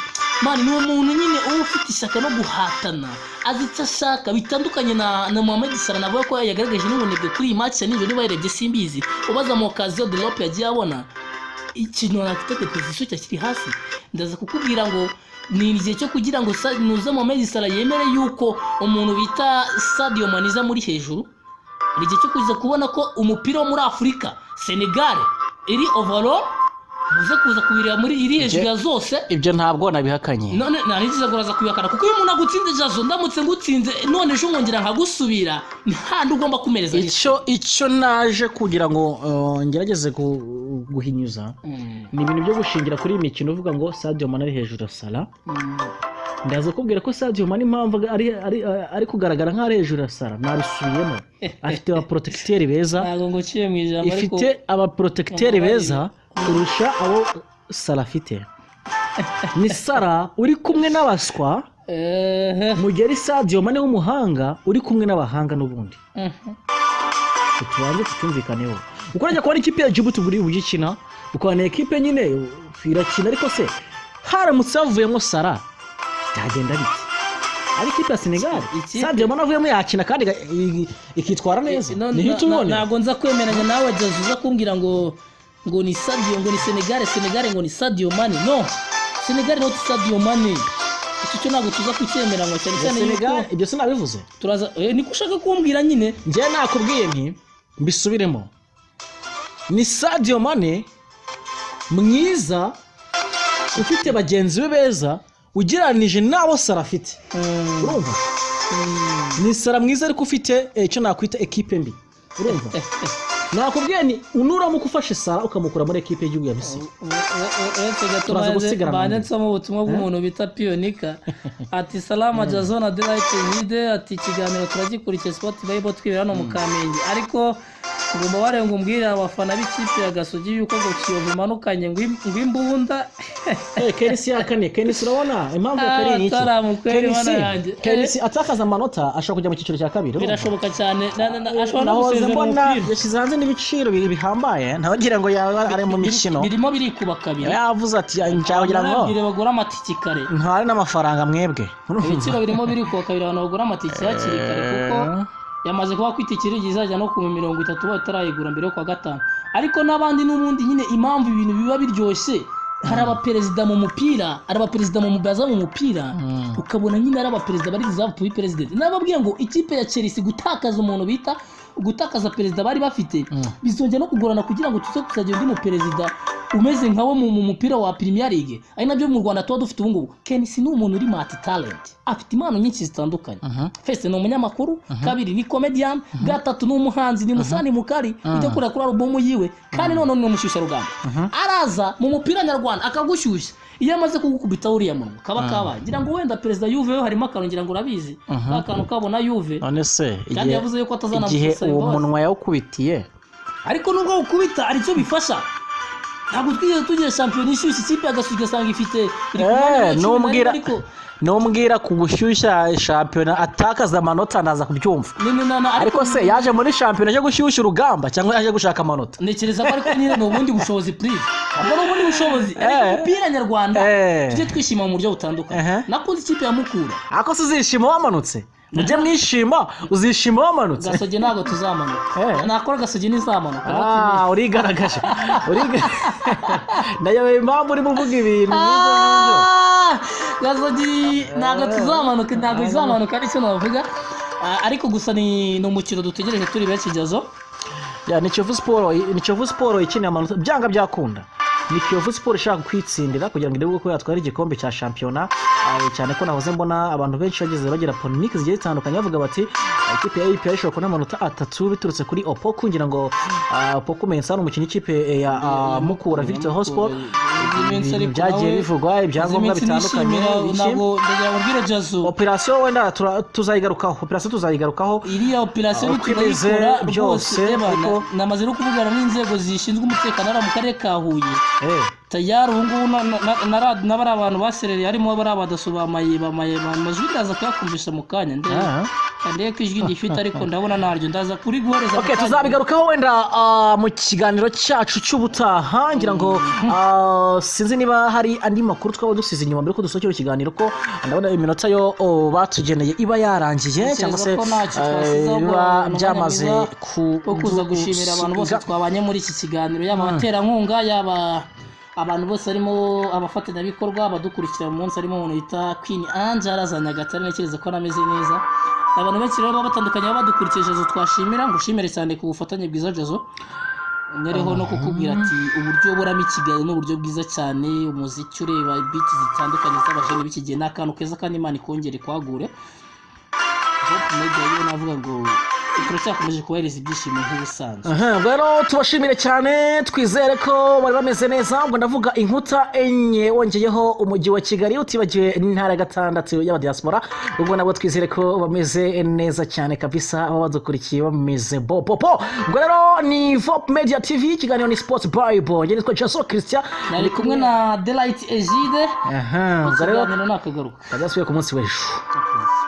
man, ni umuntu nyine uba ufite ishyaka no guhatana, azi icyo ashaka, bitandukanye na Mohamed Salah. Navuga ko yagaragaje n'ubunebwe kuri iyi match ya nijoro. Niba yarebye simbizi, ubaza mu occasion de l'Europe yagiye abona ikintu afite de position cyakiri hasi. Ndaza kukubwira ngo ni igihe cyo kugira ngo nuza Mohamed Salah yemere yuko umuntu bita Sadio Mane iza muri hejuru. Ni igihe cyo kuza kubona ko umupira wo muri Afurika, Senegal iri overall. Muze kuza kubireba muri iri hejuru ya zose. Ibyo ntabwo nabihakanye. None narigize ngo uraza kubihakana, kuko iyo umuntu agutsinze, Jazo, ndamutse ngutsinze none ejo nkongera nkagusubira, ntahandi ugomba kumereza. Icyo naje kugira ngo ngerageze guhinyuza ni ibintu byo gushingira kuri iyi mikino uvuga ngo Sadio Mane ari hejuru ya Salah. Ndaza kubwira ko Sadio Mane impamvu ari kugaragara nk'aho ari hejuru ya Salah, nabisubiyemo, afite abaprotecteur beza. Ntabwo nguciye mu ijambo, ariko Ifite abaprotecteur beza kurusha abo Salah afite. Ni Salah uri kumwe n'abaswa, mu gihe ari Sadio Mane w'umuhanga uri kumwe n'abahanga n'ubundi. Tubanze tucyumvikaneho, kuko urajya kubona ikipe ya Djibouti buri buryo ikina, ukabona ekipe nyine irakina, ariko se haramutse havuyemo Salah byagenda bite? Ari ikipe ya Senegal, Sadio Mane avuyemo yakina kandi ikitwara neza. Niho tubibonera. Ntabwo nza kwemeranya nawe, Jazo, uza kumbwira ngo ni Sadio, ngo ni Senegal, Senegal ngo ni Sadio Mane. No, Senegal not Sadio Mane. Icyo cyo ntabwo tuza kucyemeranywa, cyane cyane Senegal yuko ibyo sinabivuze. Turaza, niko ushaka kumbwira nyine. Njyewe nakubwiye nti mbisubiremo, ni Sadio Mane mwiza ufite bagenzi be beza ugereranije n'abo Salah afite. Urumva, ni Salah mwiza ariko ufite icyo nakwita ekipe mbi. Urumva, nakubwiye ni nuramuka ufashe Salah ukamukura muri ekipe y'igihugu ya Misiri, Uretse gato, turaza gusigarana banze nyuma. nsoma ubutumwa bw'umuntu bita Piyonika, ati: "Salama Jazona Delight Vide," ati: "Ikiganiro turagikurikiye, Sport Bible, twibera hano mu Kamenge, ariko ngomba barenga umbwire abafana b'ikipe ya Gasogi yuko ngo Kiyovu imanukanye ngo imbunda." KNC yakane. KNC, urabona impamvu ya kane ni iki? Ataramu kweli, KNC mana yanjye. KNC atakaza amanota ashobora kujya mu cyiciro cya kabiri, urumva? Birashoboka cyane. Ashobora no Nahoze gusezera mbona umupira. yashyize hanze n'ibiciro bihambaye, ntabagira ngo yaba ari mu mikino. Birimo birikuba kabiri. Yavuze ati nshaka kugira ngo Barabwire bagure amatike kare. ntware n'amafaranga mwebwe. Ibiciro birimo birikuba kabiri, abantu bagura amatike hakiri kare, kuko yamaze kuba ko itike izajya no ku 30 batarayigura mbere yo kuwa gatanu. Ariko n'abandi n'ubundi nyine, impamvu ibintu biba biryoshye, hari abaperezida mu mupira, hari abaperezida mu baza mu mupira, ukabona nyine ari abaperezida bari reserve kuri president. Nababwiye ngo ikipe ya Chelsea gutakaza umuntu bita gutakaza perezida bari bafite, bizongera no kugorana kugira ngo tuze kuzagira undi muperezida umeze nkawe mu mupira wa Premier League, ari nabyo mu Rwanda tuba dufite ubu ngubu. KNC ni umuntu uri multi talent, afite impano nyinshi zitandukanye. First, ni umunyamakuru, kabiri, ni comedian, gatatu, ni umuhanzi, ni musani mukari ujya kureba kuri album yiwe, kandi noneho ni umushyushyarugamba, araza mu mupira nyarwanda akagushyushya. Iyo amaze kugukubita uriya munwa kaba kabaye, ngira ngo wenda perezida Juve we harimo akantu, ngira ngo urabizi ka kantu kabona Juve. None se Kandi igihe yavuze yuko igihe atazanamusaba uwo imbabazi. munwa yawukubitiye. Ariko nubwo ukubita hari icyo bifasha. Ntabwo twigeze tugira shampiyona ishyushye, ikipe ya Gasogi ugasanga ifite iri ku mwanya wa 11, ariko Numbwira ku gushyushya shampiyona atakaza amanota, ndaza kubyumva. Ni Ariko se yaje muri shampiyona aje gushyushya urugamba cyangwa yaje gushaka amanota? Ntekereza ko ariko nyine ni ubundi bushobozi purive, ubwo ni ubundi bushobozi, ariko umupira nyarwanda tujye twishima mu buryo butandukanye. Nakunze ikipe ya Mukura. Ariko se uzishima wamanutse? Mujye mwishima, uzishima wamanutse? Gasogi ntabwo tuzamanuka. Nakora Gasogi ntizamanuka. Ah, urigaragaje. Nayobewe impamvu urimo uvuga ibintu nk'ibyo ngibyo. Ah, Gasogi ntabwo tuzamanuka, ntabwo izamanuka, nicyo navuga. Ah, ariko gusa ni umukino dutegereje turi benshi, Jazo. Ya, ni Kiyovu Sport, ni Kiyovu Sport ikeneye amanota byanga byakunda. Ni Kiyovu Sport ishaka kwitsindira kugira ngo irebe ko yatwara igikombe cya shampiyona. Cyane ko nahoze mbona abantu benshi bageze bagira polémique zigiye zitandukanye, bavuga bati ikipe ya APR ishobora kubona amanota atatu biturutse kuri Opoku. Ngira ngo Opoku Mensah ni umukinnyi w'ikipe ya Mukura Victor Hotspur. Ibintu byagiye bivugwa, ibyangombwa bitandukanye, iki. Ntabwo ndagira ngo mbwire Jazo. Operasiyo wenda tuzayigarukaho, operasiyo tuzayigarukaho. Iriya operasiyo Uko imeze nitunayikora byose, rwose, reba, namaze no kuvugana n'inzego zishinzwe umutekano hariya mu karere ka Huye. Tayari ubu ngubu n'abari abantu baserereye, harimo bari abadaso bamaye amajwi, ndaza kuyakumvisha mu kanya, ndebe ndebe ko ijwi ndifite, ariko ndabona naryo ndaza kuri guhereza mu Okay, kanya. Tuzabigarukaho wenda mu kiganiro cyacu cy'ubutaha. Ngira ngo sinzi niba hari andi makuru twaba dusize inyuma mbere ko dusohokera ikiganiro, ko ndabona iminota yo batugeneye iba yarangiye, cyangwa se Ntekereza ko ntacyo twasizeho, biba ngo ni umwanya byamaze mwiza ku wo kuza gushimira abantu bose twabanye muri iki kiganiro, yaba abaterankunga, yaba abantu bose harimo abafatanyabikorwa, abadukurikira mu munsi, harimo umuntu bita Queen Ange araza Nyagatare, ntekereza ko anameze neza. Abantu benshi rero baba batandukanye baba badukurikiye, Jazo, twashimira, ngushimire cyane ku bufatanye bwiza, Jazo. Nyereho no kukubwira ati uburyo uburamo ikiganiro ni uburyo bwiza cyane, umuziki ureba biti zitandukanye z'abajene b'iki gihe ni akantu keza, kandi Imana ikongere ikwagure. Hope Media yo navuga ngo turacyakomeje kubahereza ibyishimo nk'ubusanzwe. Aha, ubwo rero tubashimire cyane, twizere ko bari bameze neza. Ubwo ndavuga inkuta enye wongeyeho umujyi wa Kigali, utibagiwe n'intara ya gatandatu y'abadiaspora. Ubwo nabo twizere ko bameze neza cyane kabisa, baba badukurikiye bameze bo po po. Ubwo rero ni Vop Media TV, ikiganiro ni Sports Bible. Njye nitwa Jason Christian. Nari kumwe na Delight Egide. Aha, ubwo rero Ikiganiro ni akagaruka. kazasubire ku munsi w'ejo. Okay.